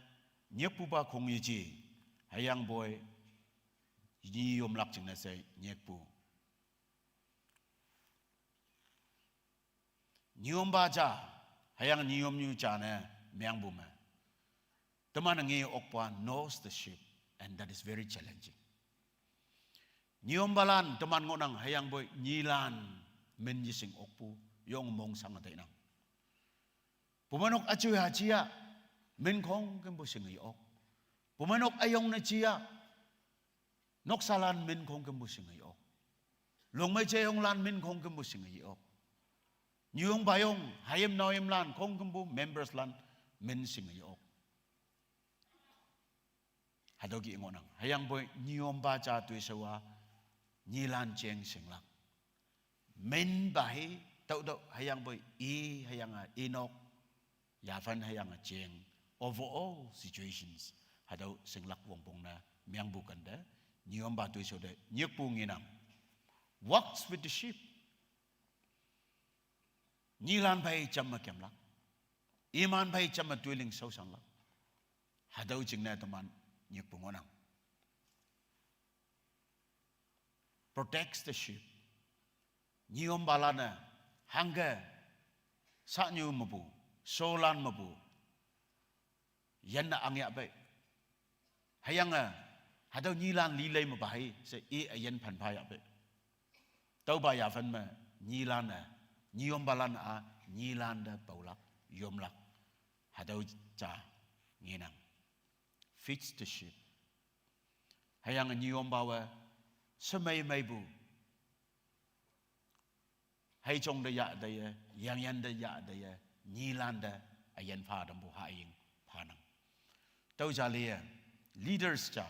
nyikpupa khong yeje, hüyangpoi, nyi yomlak jingne she nyikpu. Nyiyompa ja, hüyange nyiyomnyu ja ne mengpu me, teman-e nge okpa knows the sheep, and that is very challenging. Nyiyompalan teman ngohnang, hüyangpoi nyilan min yeshing okpu, yong mongshange tainang. Pumeinok üjoi haji-a, min khongkümpu shinge ye-ok. Pumeinok üyong ne ji-a, noksalan min khongkümpu shinge ye-ok. Longmei jeyonglan min khongkümpu shinge ye-ok. Nyuyong payong, hayim naoyimlan khongkümpu members lan min shinge ye-ok. Hatüo kih ngohnang. Hüyangpoi nyiyompa ja toishao-a, nyilan jeng shinglak. Minpa hi, tüotüo hüyangpoi i, hüyange inok, yaphan hüyange jeng, overall situations, hatüo shinglak wongpong ne mengpu kente, nyiyompa toishao te nyikpu ngenang. Walks with the sheep. Nyilan phei jamme kemlak. Iman phei jamme toiling shaoshanlak. Hatüo jingne teman nyikpu ngohnang. Protects the sheep. Nyiyompalan-e, hangke, sahnyu mepu, sholan mepu, yanne angyah pei. Hüyange, hatüo nyilan lilei mepa hi she i üyin phanpha yah pei. Tüopa yaphan me, nyilan-e, nyiyompalan-a, nyilan te paolak, yomlak. Hatüo ja ngenang. Feeds the sheep. Hüyange nyiyompa we, Semei meipu. Hei chong de ya de ye, yang yan de ya de ye, nyilan de, ayan pha dampu ha ying pha nang. Tau ja le ye, leaders ja,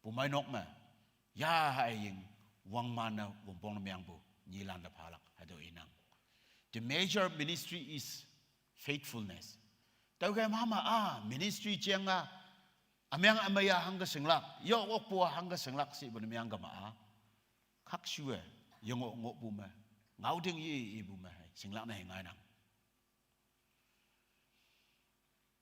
pumai nok me, ya ha ying, wang man na, wang pong na miang pu, nyilan de pha lak, ha do inang. The major ministry is faithfulness. Tau ke mama a, ministry chiang a, amiang amaya hang ka singlak, yo ok pu hang ka singlak si bu na miang ka ma a. Khak shue, yong ok ngok bu me, ngau ding yi yi bu me, singlak na hingai nang.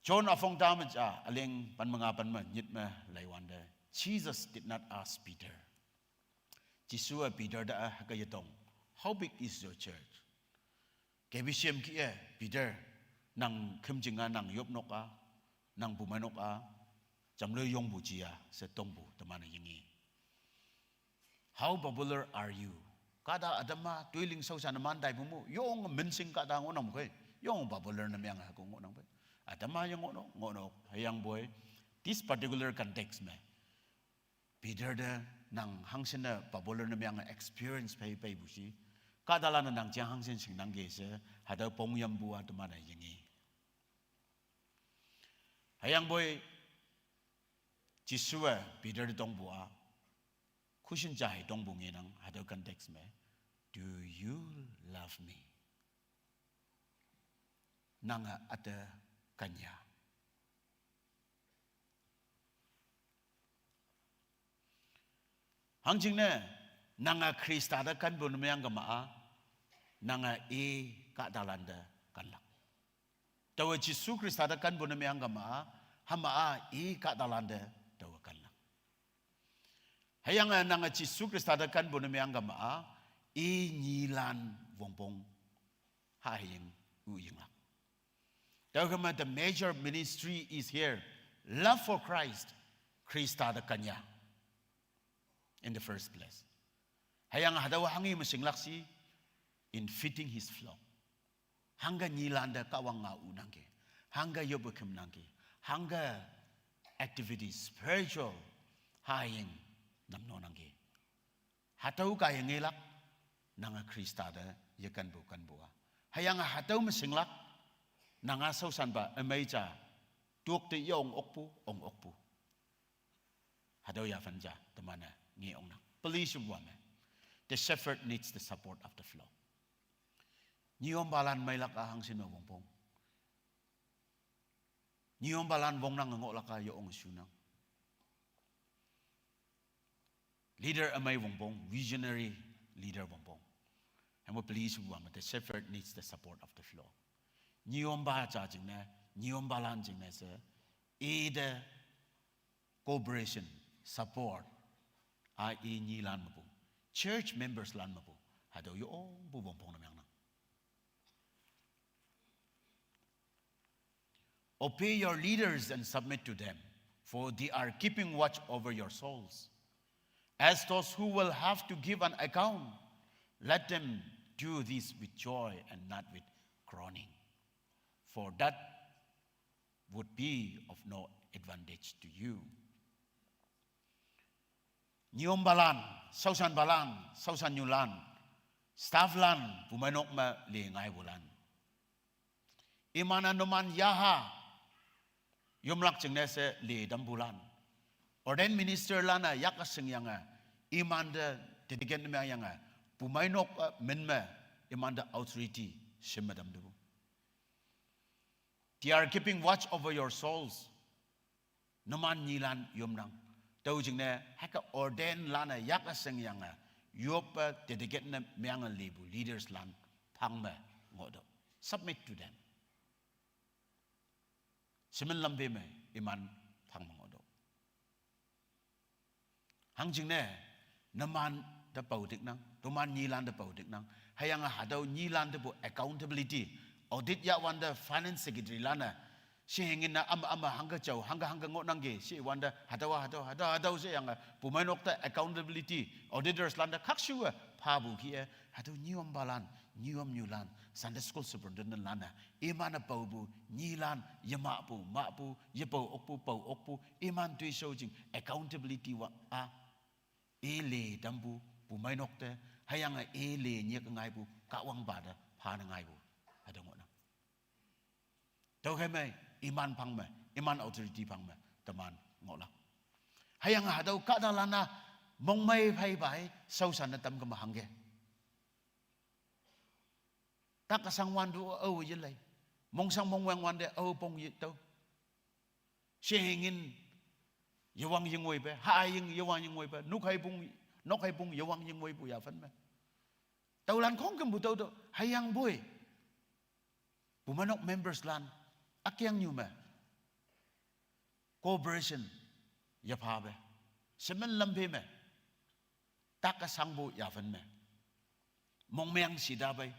John afong damage a, aling pan manga pan ma, nyit me, lai wan de. Jesus did not ask Peter. Jisu a Peter da a, haka yatong. How big is your church? Ke bi siem ki e, Peter, nang khim jing a, nang yop nok a, nang bu ma nok a, jam lo yong bu ji a, se tong bu, teman a yingi. How popular are you? Kada adama, tuiling sau sana man dai bu mu, yong mensing kada ngonam koi, yong popular na miang a ko ngonam koi. Adama yang ngono, ngono, hayang boy, this particular context me. Peter de nang hangsin de popular na miang experience pei pei bu si. Kada la na nang jiang hangsin sing nang ge se, hada pong yam bu a teman a yingi. Hayang boy, Jisu a, Peter de tong bu a, kushin ja hai tong bu nge nang, hada context me, do you love me? Nang a ate kanya. Hang jing ne, nang a Krista da kan bu na miang ka ma a, nang a e ka da lan da kan lak. Tau a Jisu Krista da kan bu na miang ka ma a, ha ma a e ka da lan da tau a kan lak. Hayang a nang a Jisu Krista da kan bu na miang ka ma a, e nyilan wong pong, ha ying u ying lak. Tau ka ma, the major ministry is here. Love for Christ. Krista da kanya. In the first place. Hayang hadawa hangi masing laksi in feeding his flock. Hangga nyilan da kawang nga u nangke. Hangga yobukim nangke. Hangga activities, spiritual, haying namno nangke. Hatau ka yang ngelak, nanga Krista da, ya kan bu kan bua. Hayang hatau masing lak, nanga sau san ba, amai cha, tuok te yong okpu, ong okpu. Hatau ya fan cha, temana, nge ong nang. Please, wame. The shepherd needs the support of the flock. Nyiom balan mai lak ahang sino wongpong. Nyiom balan wong nang ngok laka yo ong sunang. Leader amai wongpong, visionary leader wongpong. Hemo please wame, the shepherd needs the support of the flock. Nyiom ba cha jing ne, nyiom balan jing ne se, e de cooperation, support, a e nyi lan mapu. Church members lan mapu. Hado yo ong bu wongpong nam yang nang. Obey your leaders and submit to them, for they are keeping watch over your souls. As those who will have to give an account, let them do this with joy and not with groaning, for that would be of no advantage to you. Nyiom balan, sausan balan, sausan nyulan, staff lan, pumainok ma le ngai bulan. Imana numan yaha, yomlak jingne se le dam bulan. Ordained minister lana yak asing yanga, imanda dedicate me yanga, pumainok, uh, menme, imanda authority, shim madam debu. They are keeping watch over your souls. Numan nyilan yom nang. Tau jingne, haka ordain lana yak aseng yanga. Yop, uh, dedicate na meang libu leaders lan pang me ngodo. Submit to them. Simen lambe me iman pang me ngodo. Hang jingne, numan da pau dik nang, numan nyilan da pau dik nang. Hayang a hadau nyilan da bu accountability. Audit ya wan da finance secretary lana. Shi hengin na ama ama hangga chau, hangga hangga ngot nangge, shi wan da hadau hadau hadau hadau shi yanga. Pumainok da accountability. Auditors landa khakshu a, pa bu ki e, hadau nyiom balan, nyiom nyulan. Sunday school superintendent lana. Imana pau bu, nyilan, yama bu, ma bu, yepau ok bu, pau ok bu. Iman tui shau jing, accountability wa a. Ile tampu, pu mai nok te, hüyange ile nyik ngaipu, Kahwangpa te, phane ngaipu. Hatüo ngohnang. Tüokhei me, iman phang me, iman authority phang me, teman ngohlak. Hüyange hatüo kahtalan-a, mongmei phei pai, shaoshan ne tamkema hangke. Tak kesang wanpu ao yelei. Mongshang mongweng wante ao pong yetüo. Shehingin yewang yingwoipe, haying yewang yingwoipe, nukheipung, nokheipung yewang yingwoipu yaphan me. Tüolan khongkümpu tüo tüo, hüyangpoi. Pu manok members lan, ükeangnyu me. Cooperation, yephape. Shemen lampe me. Tak kesangpu yaphan me. Mongmeng shita pei.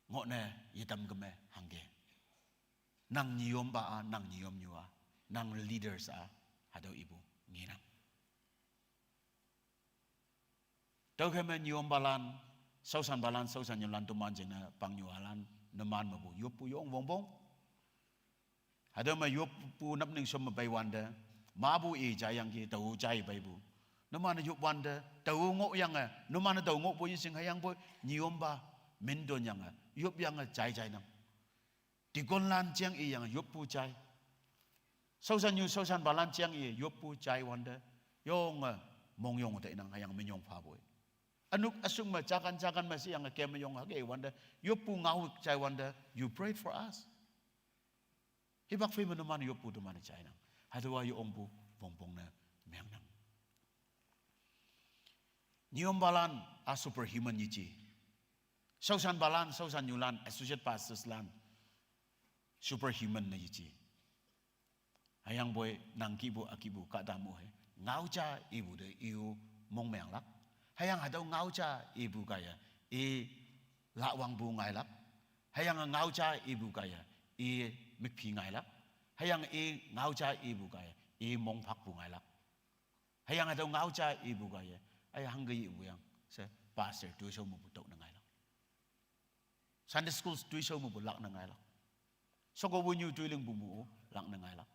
Ngohne yetam keme hangke. Nang nyiyompa-a, nang nyiyomnyu-a, nang leaders-a, hatüo ipu ngenang. Tüokhei me nyiyompalan, shaoshanpalan, shaoshannyulan, teman jingne pangnyuhalan, numan mepu yoppu yong wongpong. Hatüo me yoppu napning shom me peiwante, mapu i jaiyangki, tao jai peipu. Numan-e yopwante, tao ngohyange, numan-e tao ngohpu yeshing hüyangpoi, nyiyompa, mintonyange, yopyange, jai jainang. Deaconlan jeng iyange yoppu jai. Shaoshannyu shaoshanpalan jeng i yoppu jaiwante, yonge mongyong te inang hüyange minyong phapoi. Ünok üsuk me jakan jakan me sheyange kem yong hüke iwante, yoppu ngao jaiwante, you prayed for us. Hipak phei me numan yoppu teman-e jainang. Hatüowa ye ongpu wongpong ne mengnang. Nyiyompalan-a superhuman yeje. Shaoshanpalan, shaoshannyulan, associate pastorslan, superhuman ne yeje. Hüyangpoi nang kihpu, ükihpu, kahta mo he. Ngao ja ipu te i-o mongmenglak. Hüyange hatüo ngao ja ipu kaiye, i lahwangpu ngailak. Hüyange ngao ja ipu kaiye, i mükphi ngailak. Hüyange i ngao ja ipu kaiye, i mongphakpu ngailak. Hüyange hatüo ngao ja ipu kaiye, ai hangke ipu yang, she pastor toishao mepu tüo ne ngailak. Sunday school toishao mepu lak ne ngailak. Sheko wünyu toilingpu mu-o lak ne ngailak.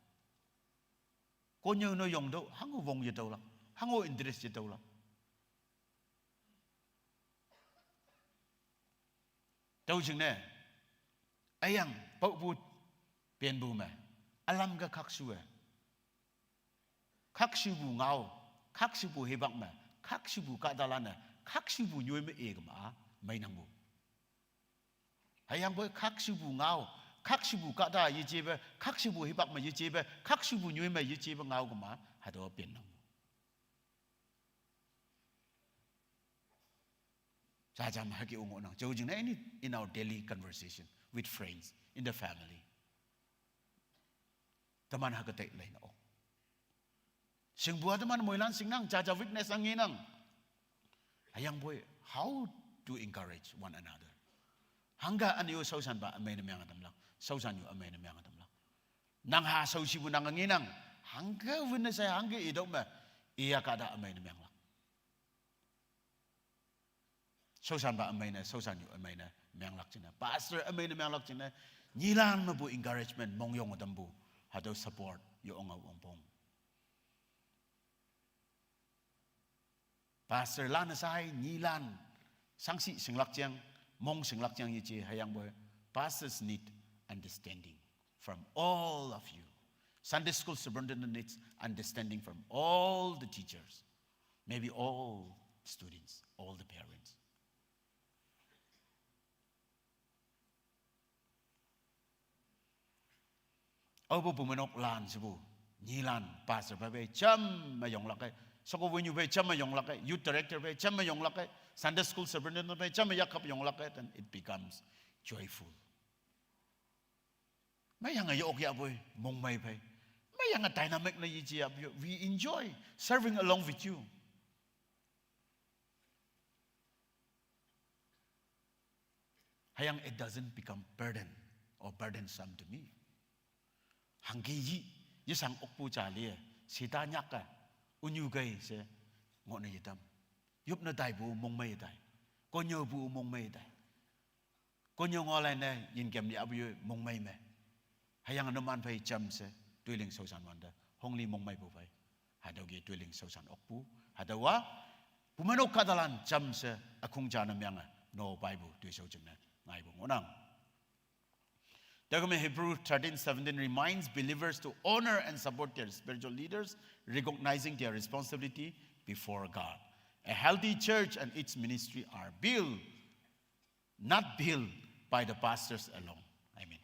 Konyu ne yongtüoh, hango wong yetüolak, hango interest yetüolak. Tüo jingne, üyang paopu penpu me, ülam ke khakshu-e. Khakshupu ngao, khakshupu hipak me, khakshupu kahtalan-e, khakshupu nyoi me i kema, meinangpu. Hüyangpoi khakshupu ngao, khakshupu kahta yejepe, khakshupu hipak me yejepe, khakshupu nyoi me yejepe ngao kema, hatüo pennangpu. Jajam hüke ong ngohnang. Tüo jingne in, in our daily conversation with friends, in the family. Teman hüke te lei ne ok. Shingpu-a teman moilan shingnang, jaja weakness-a ngenang. Hüyangpoi, how to encourage one another? Hangke ünyo shaoshanpa ümei ne menge tamlak, shaoshannyu ümei ne menge tamlak. Nang ha shaoshipu nang ngenang, hangke weakness-e hangke itüoh me, iya kahta ümei ne menglak. Shaoshanpa ümei ne, shaoshannyu ümei ne menglak jingne, pastor ümei ne menglak jingne, nyilan mepu encouragement mongyong tampu, hatüo support ye onge wongpong. Pastorlan-e sai nyilan, shangshi shinglak jeng, mong shinglak jeng yeje hüyangpoi, pastors need understanding from all of you. Sunday school superintendent needs understanding from all the teachers, maybe all students, all the parents. Aopu pumenoklan shepu, nyilan, pastor phei phei jam me yonglak-e, sheko wünyu phei jam me yonglak-e, youth director phei jam me yonglak-e, Sunday school superintendent phei jam me yakhap yonglak-e, then it becomes joyful. Meiyange ye-ok yahpoi, mongmei phei. Meiyange dynamic ne yeje yahpoi, we enjoy serving along with you. Hüyange it doesn't become burden or burdensome to me. Hangke yi, yeshang okpu ja lie, shita nyak-e, ünyu kei she, ngohne yetam. Yopne taipu mongmei tai. Konnyüopu mongmei tai. Konnyüo ngaolan-e yinkem yahpu yoi mongmei me. Hüyange numan phei jam she, toiling shaoshan wante, hongli mongmeipu phei. Hatüoke toiling shaoshan okpu, Hatüowa, pumeinok kahtalan jamshe ükhong ja ne menge, no Bible toishao jingne ngaipu ngohnang. Tüokhei me Hebrew thirteen seventeen reminds believers to honor and support their spiritual leaders, recognizing their responsibility before God. A healthy church and its ministry are built, not built by the pastors alone. I mean,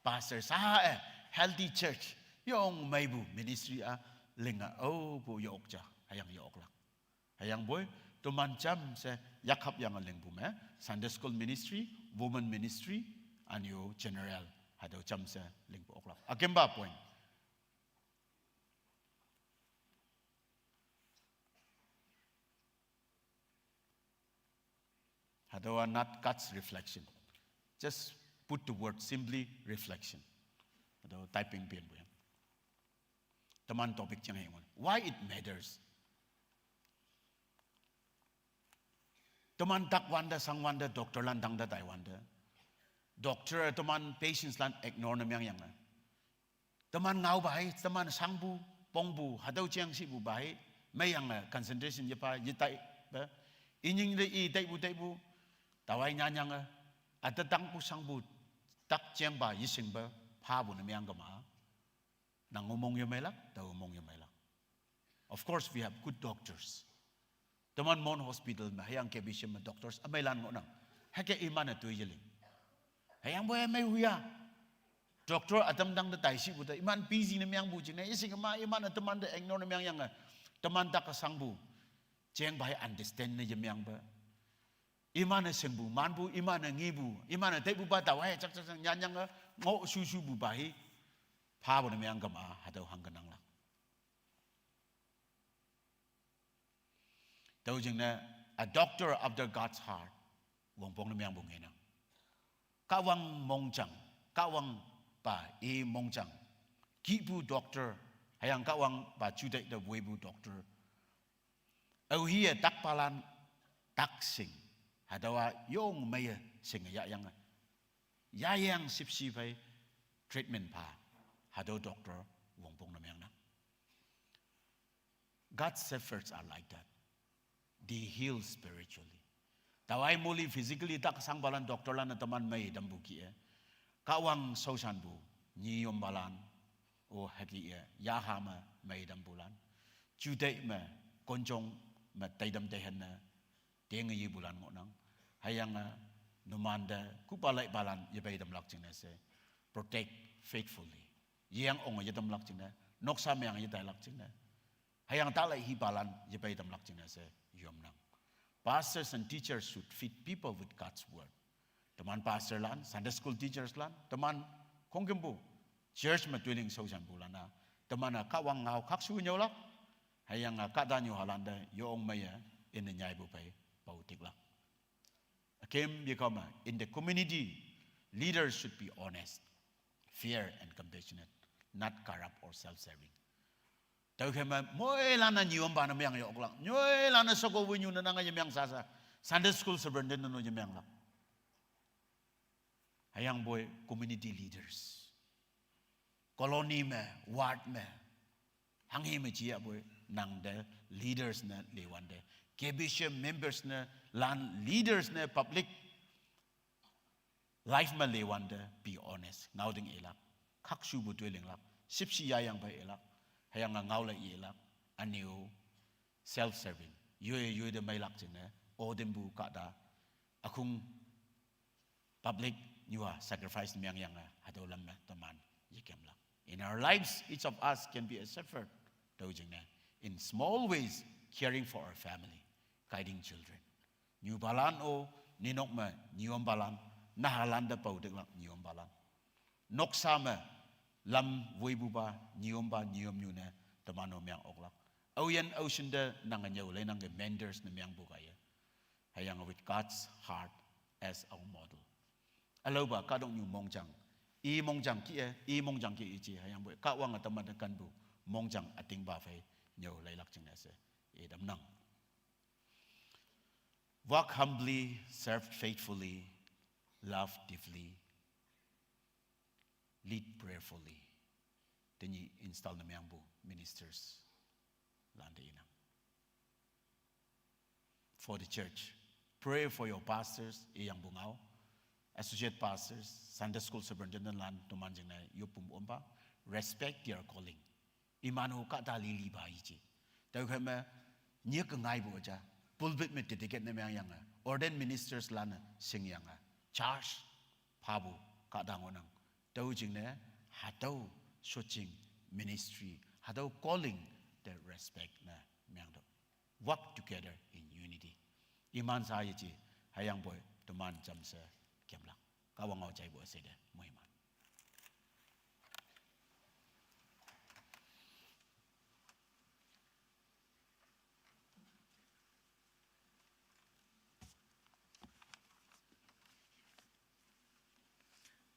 pastors, ah, eh, healthy church, yong meipu ministry a, linga, oh, pu yok ja, hüyange yoklak. Hüyangpoi, teman jamshe yakhap yange lingpu me, Sunday school ministry, women ministry, anyo general, hatüo jamshe lingpu oklak. Akempa point. Hatüowa not God's reflection. Just put the word simply reflection. Hatüo typing penpu yang. Teman topic jang yang. Why it matters? Teman tak wante, sang wante, doctor lan tangte tai wante. Doctor teman patients lan ignore ne meng yange. Teman ngao pahei, teman sangpu, pongpu, hatüo jeng shipu pahei, meiyange concentration yepha, yetaipe. Inying te i taipu taipu, tawai nyanyange, üte tangpu sangpu, tak jengpa yeshingpe, phapu ne meng kema. Nang-o mong yemeilak, tao mong yemeilak. Of course, we have good doctors. Teman Mon Hospital me, hüyange K B C me doctors, ümeilan ngohnang. Hüke iman-e toi yeling. Hüyangpoi ümei huya. Doctor ütam tangte tai shipu te, iman busy ne mengpu jingne, yeshing kema iman-e teman te ignore ne meng yange, teman tak-e sangpu, jengpa hei understand ne yemengpe. Iman-e shingpu, manpu, iman-e ngepu, iman-e taipupa taowa hei, jak jak jak nyanyange, ngoh shushupupa hei, phapu ne meng kema, hatüo hangke nanglak. Tüo jingne, a doctor after God's heart, wongpong ne mengpu ngenang. Kahwang mongjang, Kahwangpa i mongjang, kihpu doctor, hüyange Kahwangpa juteih te woipu doctor. Aohiye takpalan, tak shing, hatüowa yong meiye shinge yahyange, yayang shüpshe phei treatment pha, hatüo doctor wongpong ne mengnang. God's shepherds are like that. They heal spiritually. Tawai moli physically tak shangpalan doctor lan-e teman mei tampu kih-e. Kahwang shaoshanpu, nyiyompalan, o hüke-e, yaha me mei tampulan. Juteih me, konjong me teitam teihan ne, tenge yepulan ngohnang. Hüyange, numante, kupa laipalan yepei tamlak jingne she, protect faithfully. Yeng onge yetamlak jingne, noksa meang yetailak jingne. Hüyange talai hipalan yepei tamlak jingne she yomnang. Pastors and teachers should feed people with God's word. Teman pastor lan, Sunday school teachers lan, teman khongkümpu church me toiling shaoshanpulan-a, teman-a Kahwang ngao khakshu nyüolak, hüyange kahta nyuhalante yong meiye ine nyaipu phei pao tiklak. Ükem yekao me, in the community, leaders should be honest, fair and compassionate, not corrupt or self-serving. Tüokhei me moilan-e nyiyompa ne meang yoklak, moilan-e sheko wünyu ne nange yemeang sasa, Sunday school superintendent ne yemeanglak. Hüyangpoi community leaders, colony me, ward me, hanghe me jiyapoi, nangte leaders ne lewante, K B C members ne, lan leaders ne, public life me lewante, be honest, ngaoting ilak, khakshupu toi linglak, shüpshe yayang phei ilak, hüyange ngaolai ilak, ünyu self-serving, yoi yoi te meilak jingne, otempu kahta, ükhong public nyua sacrifice meangyange, hatüo lam me teman yekemlak. In our lives, each of us can be a shepherd. Tüo jingne, in small ways, caring for our family, guiding children. Nyupalan-o, ninok me nyiyompalan, nahalante pao tiklak nyiyompalan. Noksa me lam woipupa nyiyompa nyiyomnyu ne teman-o meang oklak. Aoyin aoshin te nange nyüo leinangke mentors ne meangpu kaiye. Hüyange with God's heart as our model. Ülaopa kahtoknyu mongjang, i mongjang kih-e, i mongjang kih-e je, hüyangpoi Kahwange teman te kenpu mongjang ütingpa phei nyüo leilak jingne she, i tamnang. Walk humbly, serve faithfully, love deeply, lead prayerfully. Tenyih install ne meangpu ministers lante inang. for the church. Pray for your pastors, iyang bungao, associate pastors, Sunday school superintendent lan toman jingne yopum ompa, respect their calling. Iman-o kahta lili pa yeji. Tüokhei me, nyik ke ngaipu ja, pulpit me dedicate ne mengyange, ordained ministers lan-e shingyange, charge phapu kahta ngohnang. Tüo jingne, hatüo shotjing ministry, hatüo calling te respect ne mengtüoh. Work together in unity. Iman sa yeji, hüyangpoi teman jamshe kemlak. Kahwang ngao jaipu üshei te moiman.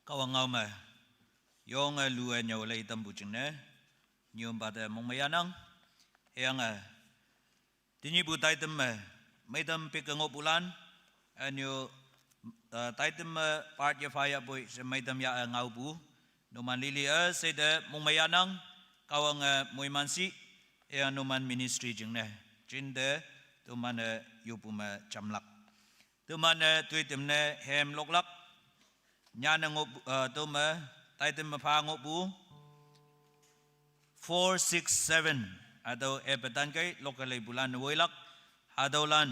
Kahwang ngao me, yonge lu-e nyüo lei tampu jingne, nyümpa te mongmeiyanang, hüyange, tenyihpu taitam me, meitam pike ngohpulan, ünyu, eh, taitam me part yepha yahpoi she meitam yah-e ngaopu, numan lili üshei te mongmeiyanang, Kahwange moiman shi, hüyange numan ministry jingne, jinte, teman-e yopu me jamlak. Teman-e toitam ne hem loklak. Nyanne ngoh, eh, tüome, taitam me pha ngohpu. Four six seven. Hatüo epe tankei, lokke leipulan-e woilak. Hatüolan.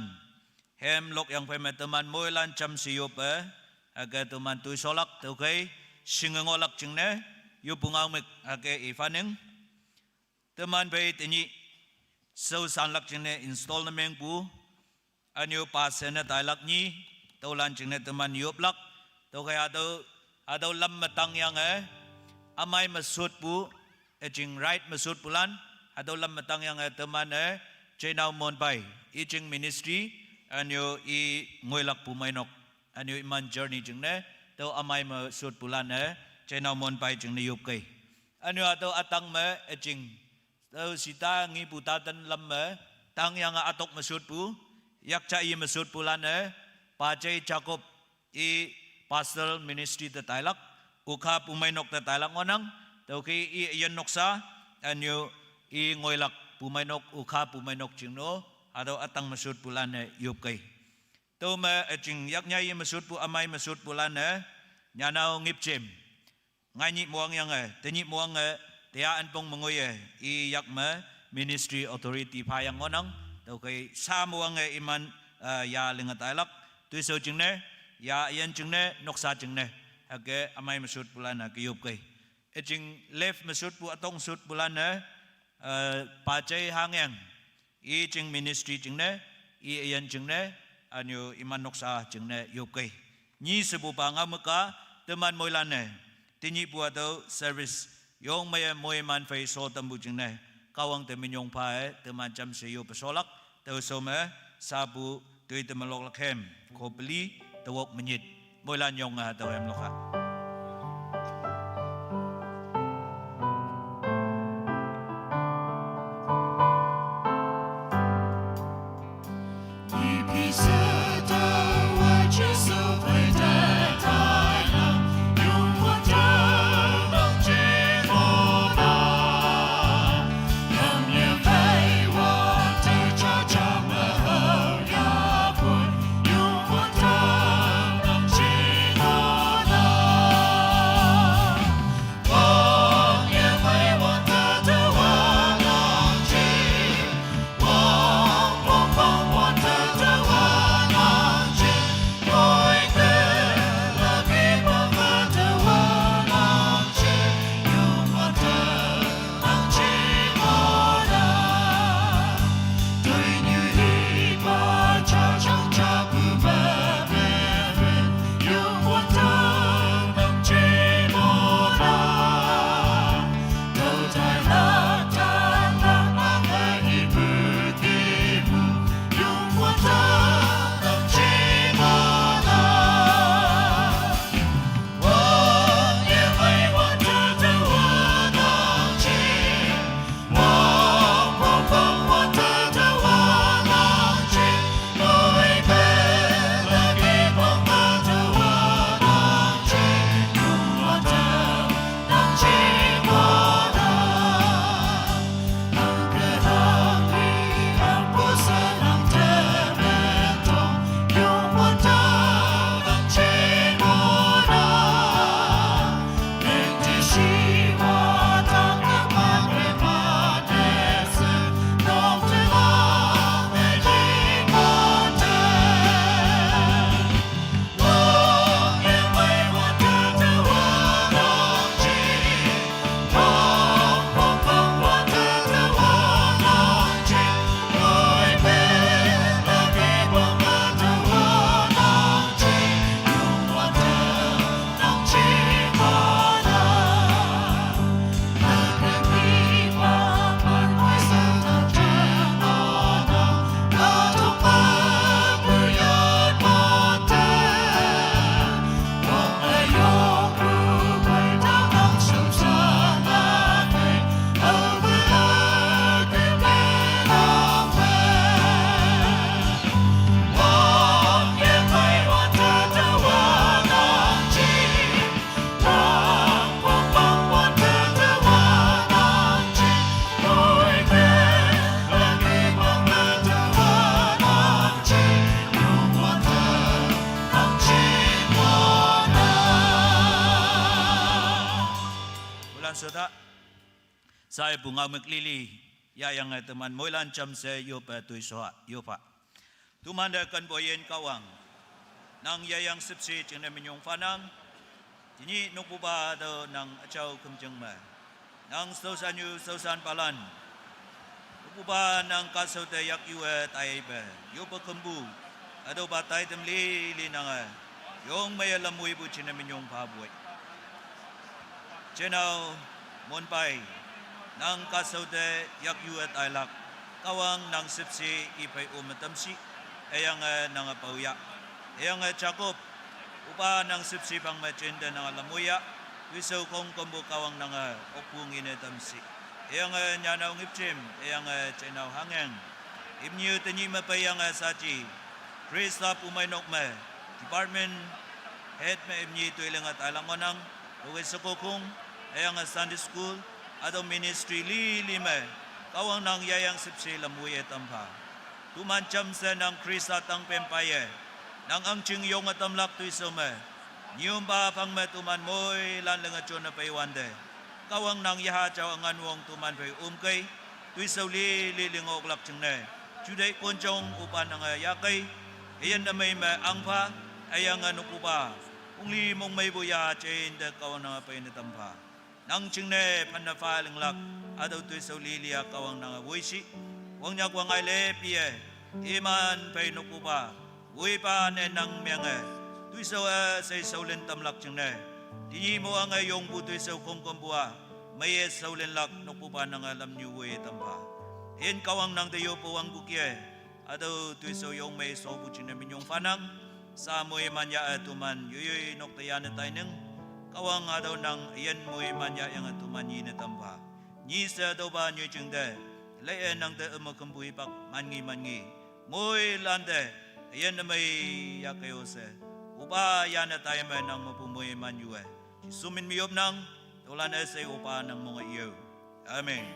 Hem lokyangphei me teman moilan jamshe yoppe. Hüke teman toisholak, tüokhei. Shinge ngohlak jingne. Yopu ngao mük, hüke iphaning. Teman phei tenyih, shaoshanlak jingne install ne mengpu, ünyu pa sene tailak nyi, tüolan jingne teman yoplak, tüokhei hatüo, hatüo lam me tangyange, ümei me shotpu, üjing right me shotpulan, hatüo lam me tangyange teman-e, jeinao monpai, ijing ministry, ünyu i ngoilakpu meinok, ünyu iman journey jingne, tüo ümei me shotpulan-e, jeinao monpai jingne yopkei. Ünyu hatüo ütang me üjing. Tüo shita ngipu taten lam me, tangyange ütok me shotpu, yakja i me shotpulan-e, pajei Jacob, i pastoral ministry te tailak, ukha pumeinok te tailak ngohnang, tüokhei i üyin noksa, ünyu i ngoilak pumeinok, ukha pumeinok jingno, hatüo ütang me shotpulan-e yopkei. Tüome üjing yaknyai me shotpu ümei me shotpulan-e, nyanao ngipjem. Ngainyih moangyange, tenyih moange, teya ünpong me ngoiye, i yak me ministry authority phayang ngohnang, tüokhei sa moange iman, eh, ya linge tailak, toishao jingne, ya üyin jingne, noksa jingne, hüke ümei me shotpulan-e hüke yopkei. Üjing left me shotpu ütong shotpulan-e, eh, pajei hangyang. Ijing ministry jingne, i üyin jingne, ünyu iman noksa jingne yopkei. Nyi shepupa ngao me ka, teman moilan-e, tenyihpu hatüo service, yongmeiye moiman phei sho tampu jingne, Kahwang te minyong pha-e, teman jamshe yoppe sholak, tüo shao me, sapu, toitam me loklak hem, khopeli, tewok menyit. Moilan yonge hatüo hem lokha. Moilan soda, sai bu ngao mek lili, ya yange teman moilan jamse yope tui soha, yopa. Teman de kenpo yin Kahwang. Nang yayang sepsi jingne minyong phanang. Tenyih nokpupa hatüo nang üjao kümjing me. Nang shaoshan yu shaoshan palan. Nokpupa nang kahshao te yak yuwe taipe. Yope kümpu. Hatüopa taitam lili nange. Yong meiye lam woipu jingne minyong pha poi. Jenao, Monpai, nang kahshao te yak yuwe tailak, Kahwang nang sepsi iphei ome tamshi, hüyange nange paoya. Hüyange Jacob, opa nang sepsi phang me jinte nange lam woiya, toishao khongkümpu Kahwang nange okpu ngine tamshi. Hüyange nyanao Ngipjim, hüyange jenao Hangeng. Imnyi tenyih me peiyange shaaji, Khrista pumeinok me, department head me imnyi toilinge tailak ngohnang, tüokhei shekokhong, hüyange Sunday school, hatüo ministry lili me, Kahwang nang yayang sepsi lam woiye tampha. Teman jamshe nang Khrista tangpem paiye, nang ahngching yonge tamlak toishao me, nyümpa phang me teman moilan linge jonne peiwante, Kahwang nang yaha jao üngan wong teman phei omkei, toishao lili lingoklak jingne, juteih konjong opa nange yakei, üyin ümei me ahngpha, hüyange nokpupa, ongli mongmeipu ya jinte Kahwang nange peine tampha. Nang jingne phanne pha linglak, hatüo toishao lili-a Kahwang nange woishi, wangnyak wangngai lepiye, iman phei nokpupa, woipa ne nang menge, toishao-e shei shaolin tamlak jingne, tenyih moange yongpu toishao khongkümpu-a, meiye shaolinlak nokpupa nange lamnyu woiye tampha. Yin Kahwang nang te yoppe wangpu kih-e, hatüo toishao yong mei shopu jingne minyong phanang, sha moiman yah-e teman yoiyoi nok te yanne tainang, Kahwang hatüo nang üyin moiman yahyange teman nyine tampha. Nyi she hatüopa nyoijing te, leiye nang te üme kümpu hipak manngi manngi, moilante, üyin ümei yakei-o she, opa yanne tai me nang mepu moiman yuwe, Jesu min me yopnang, tüolan üshei opa nang monge yo. Amen.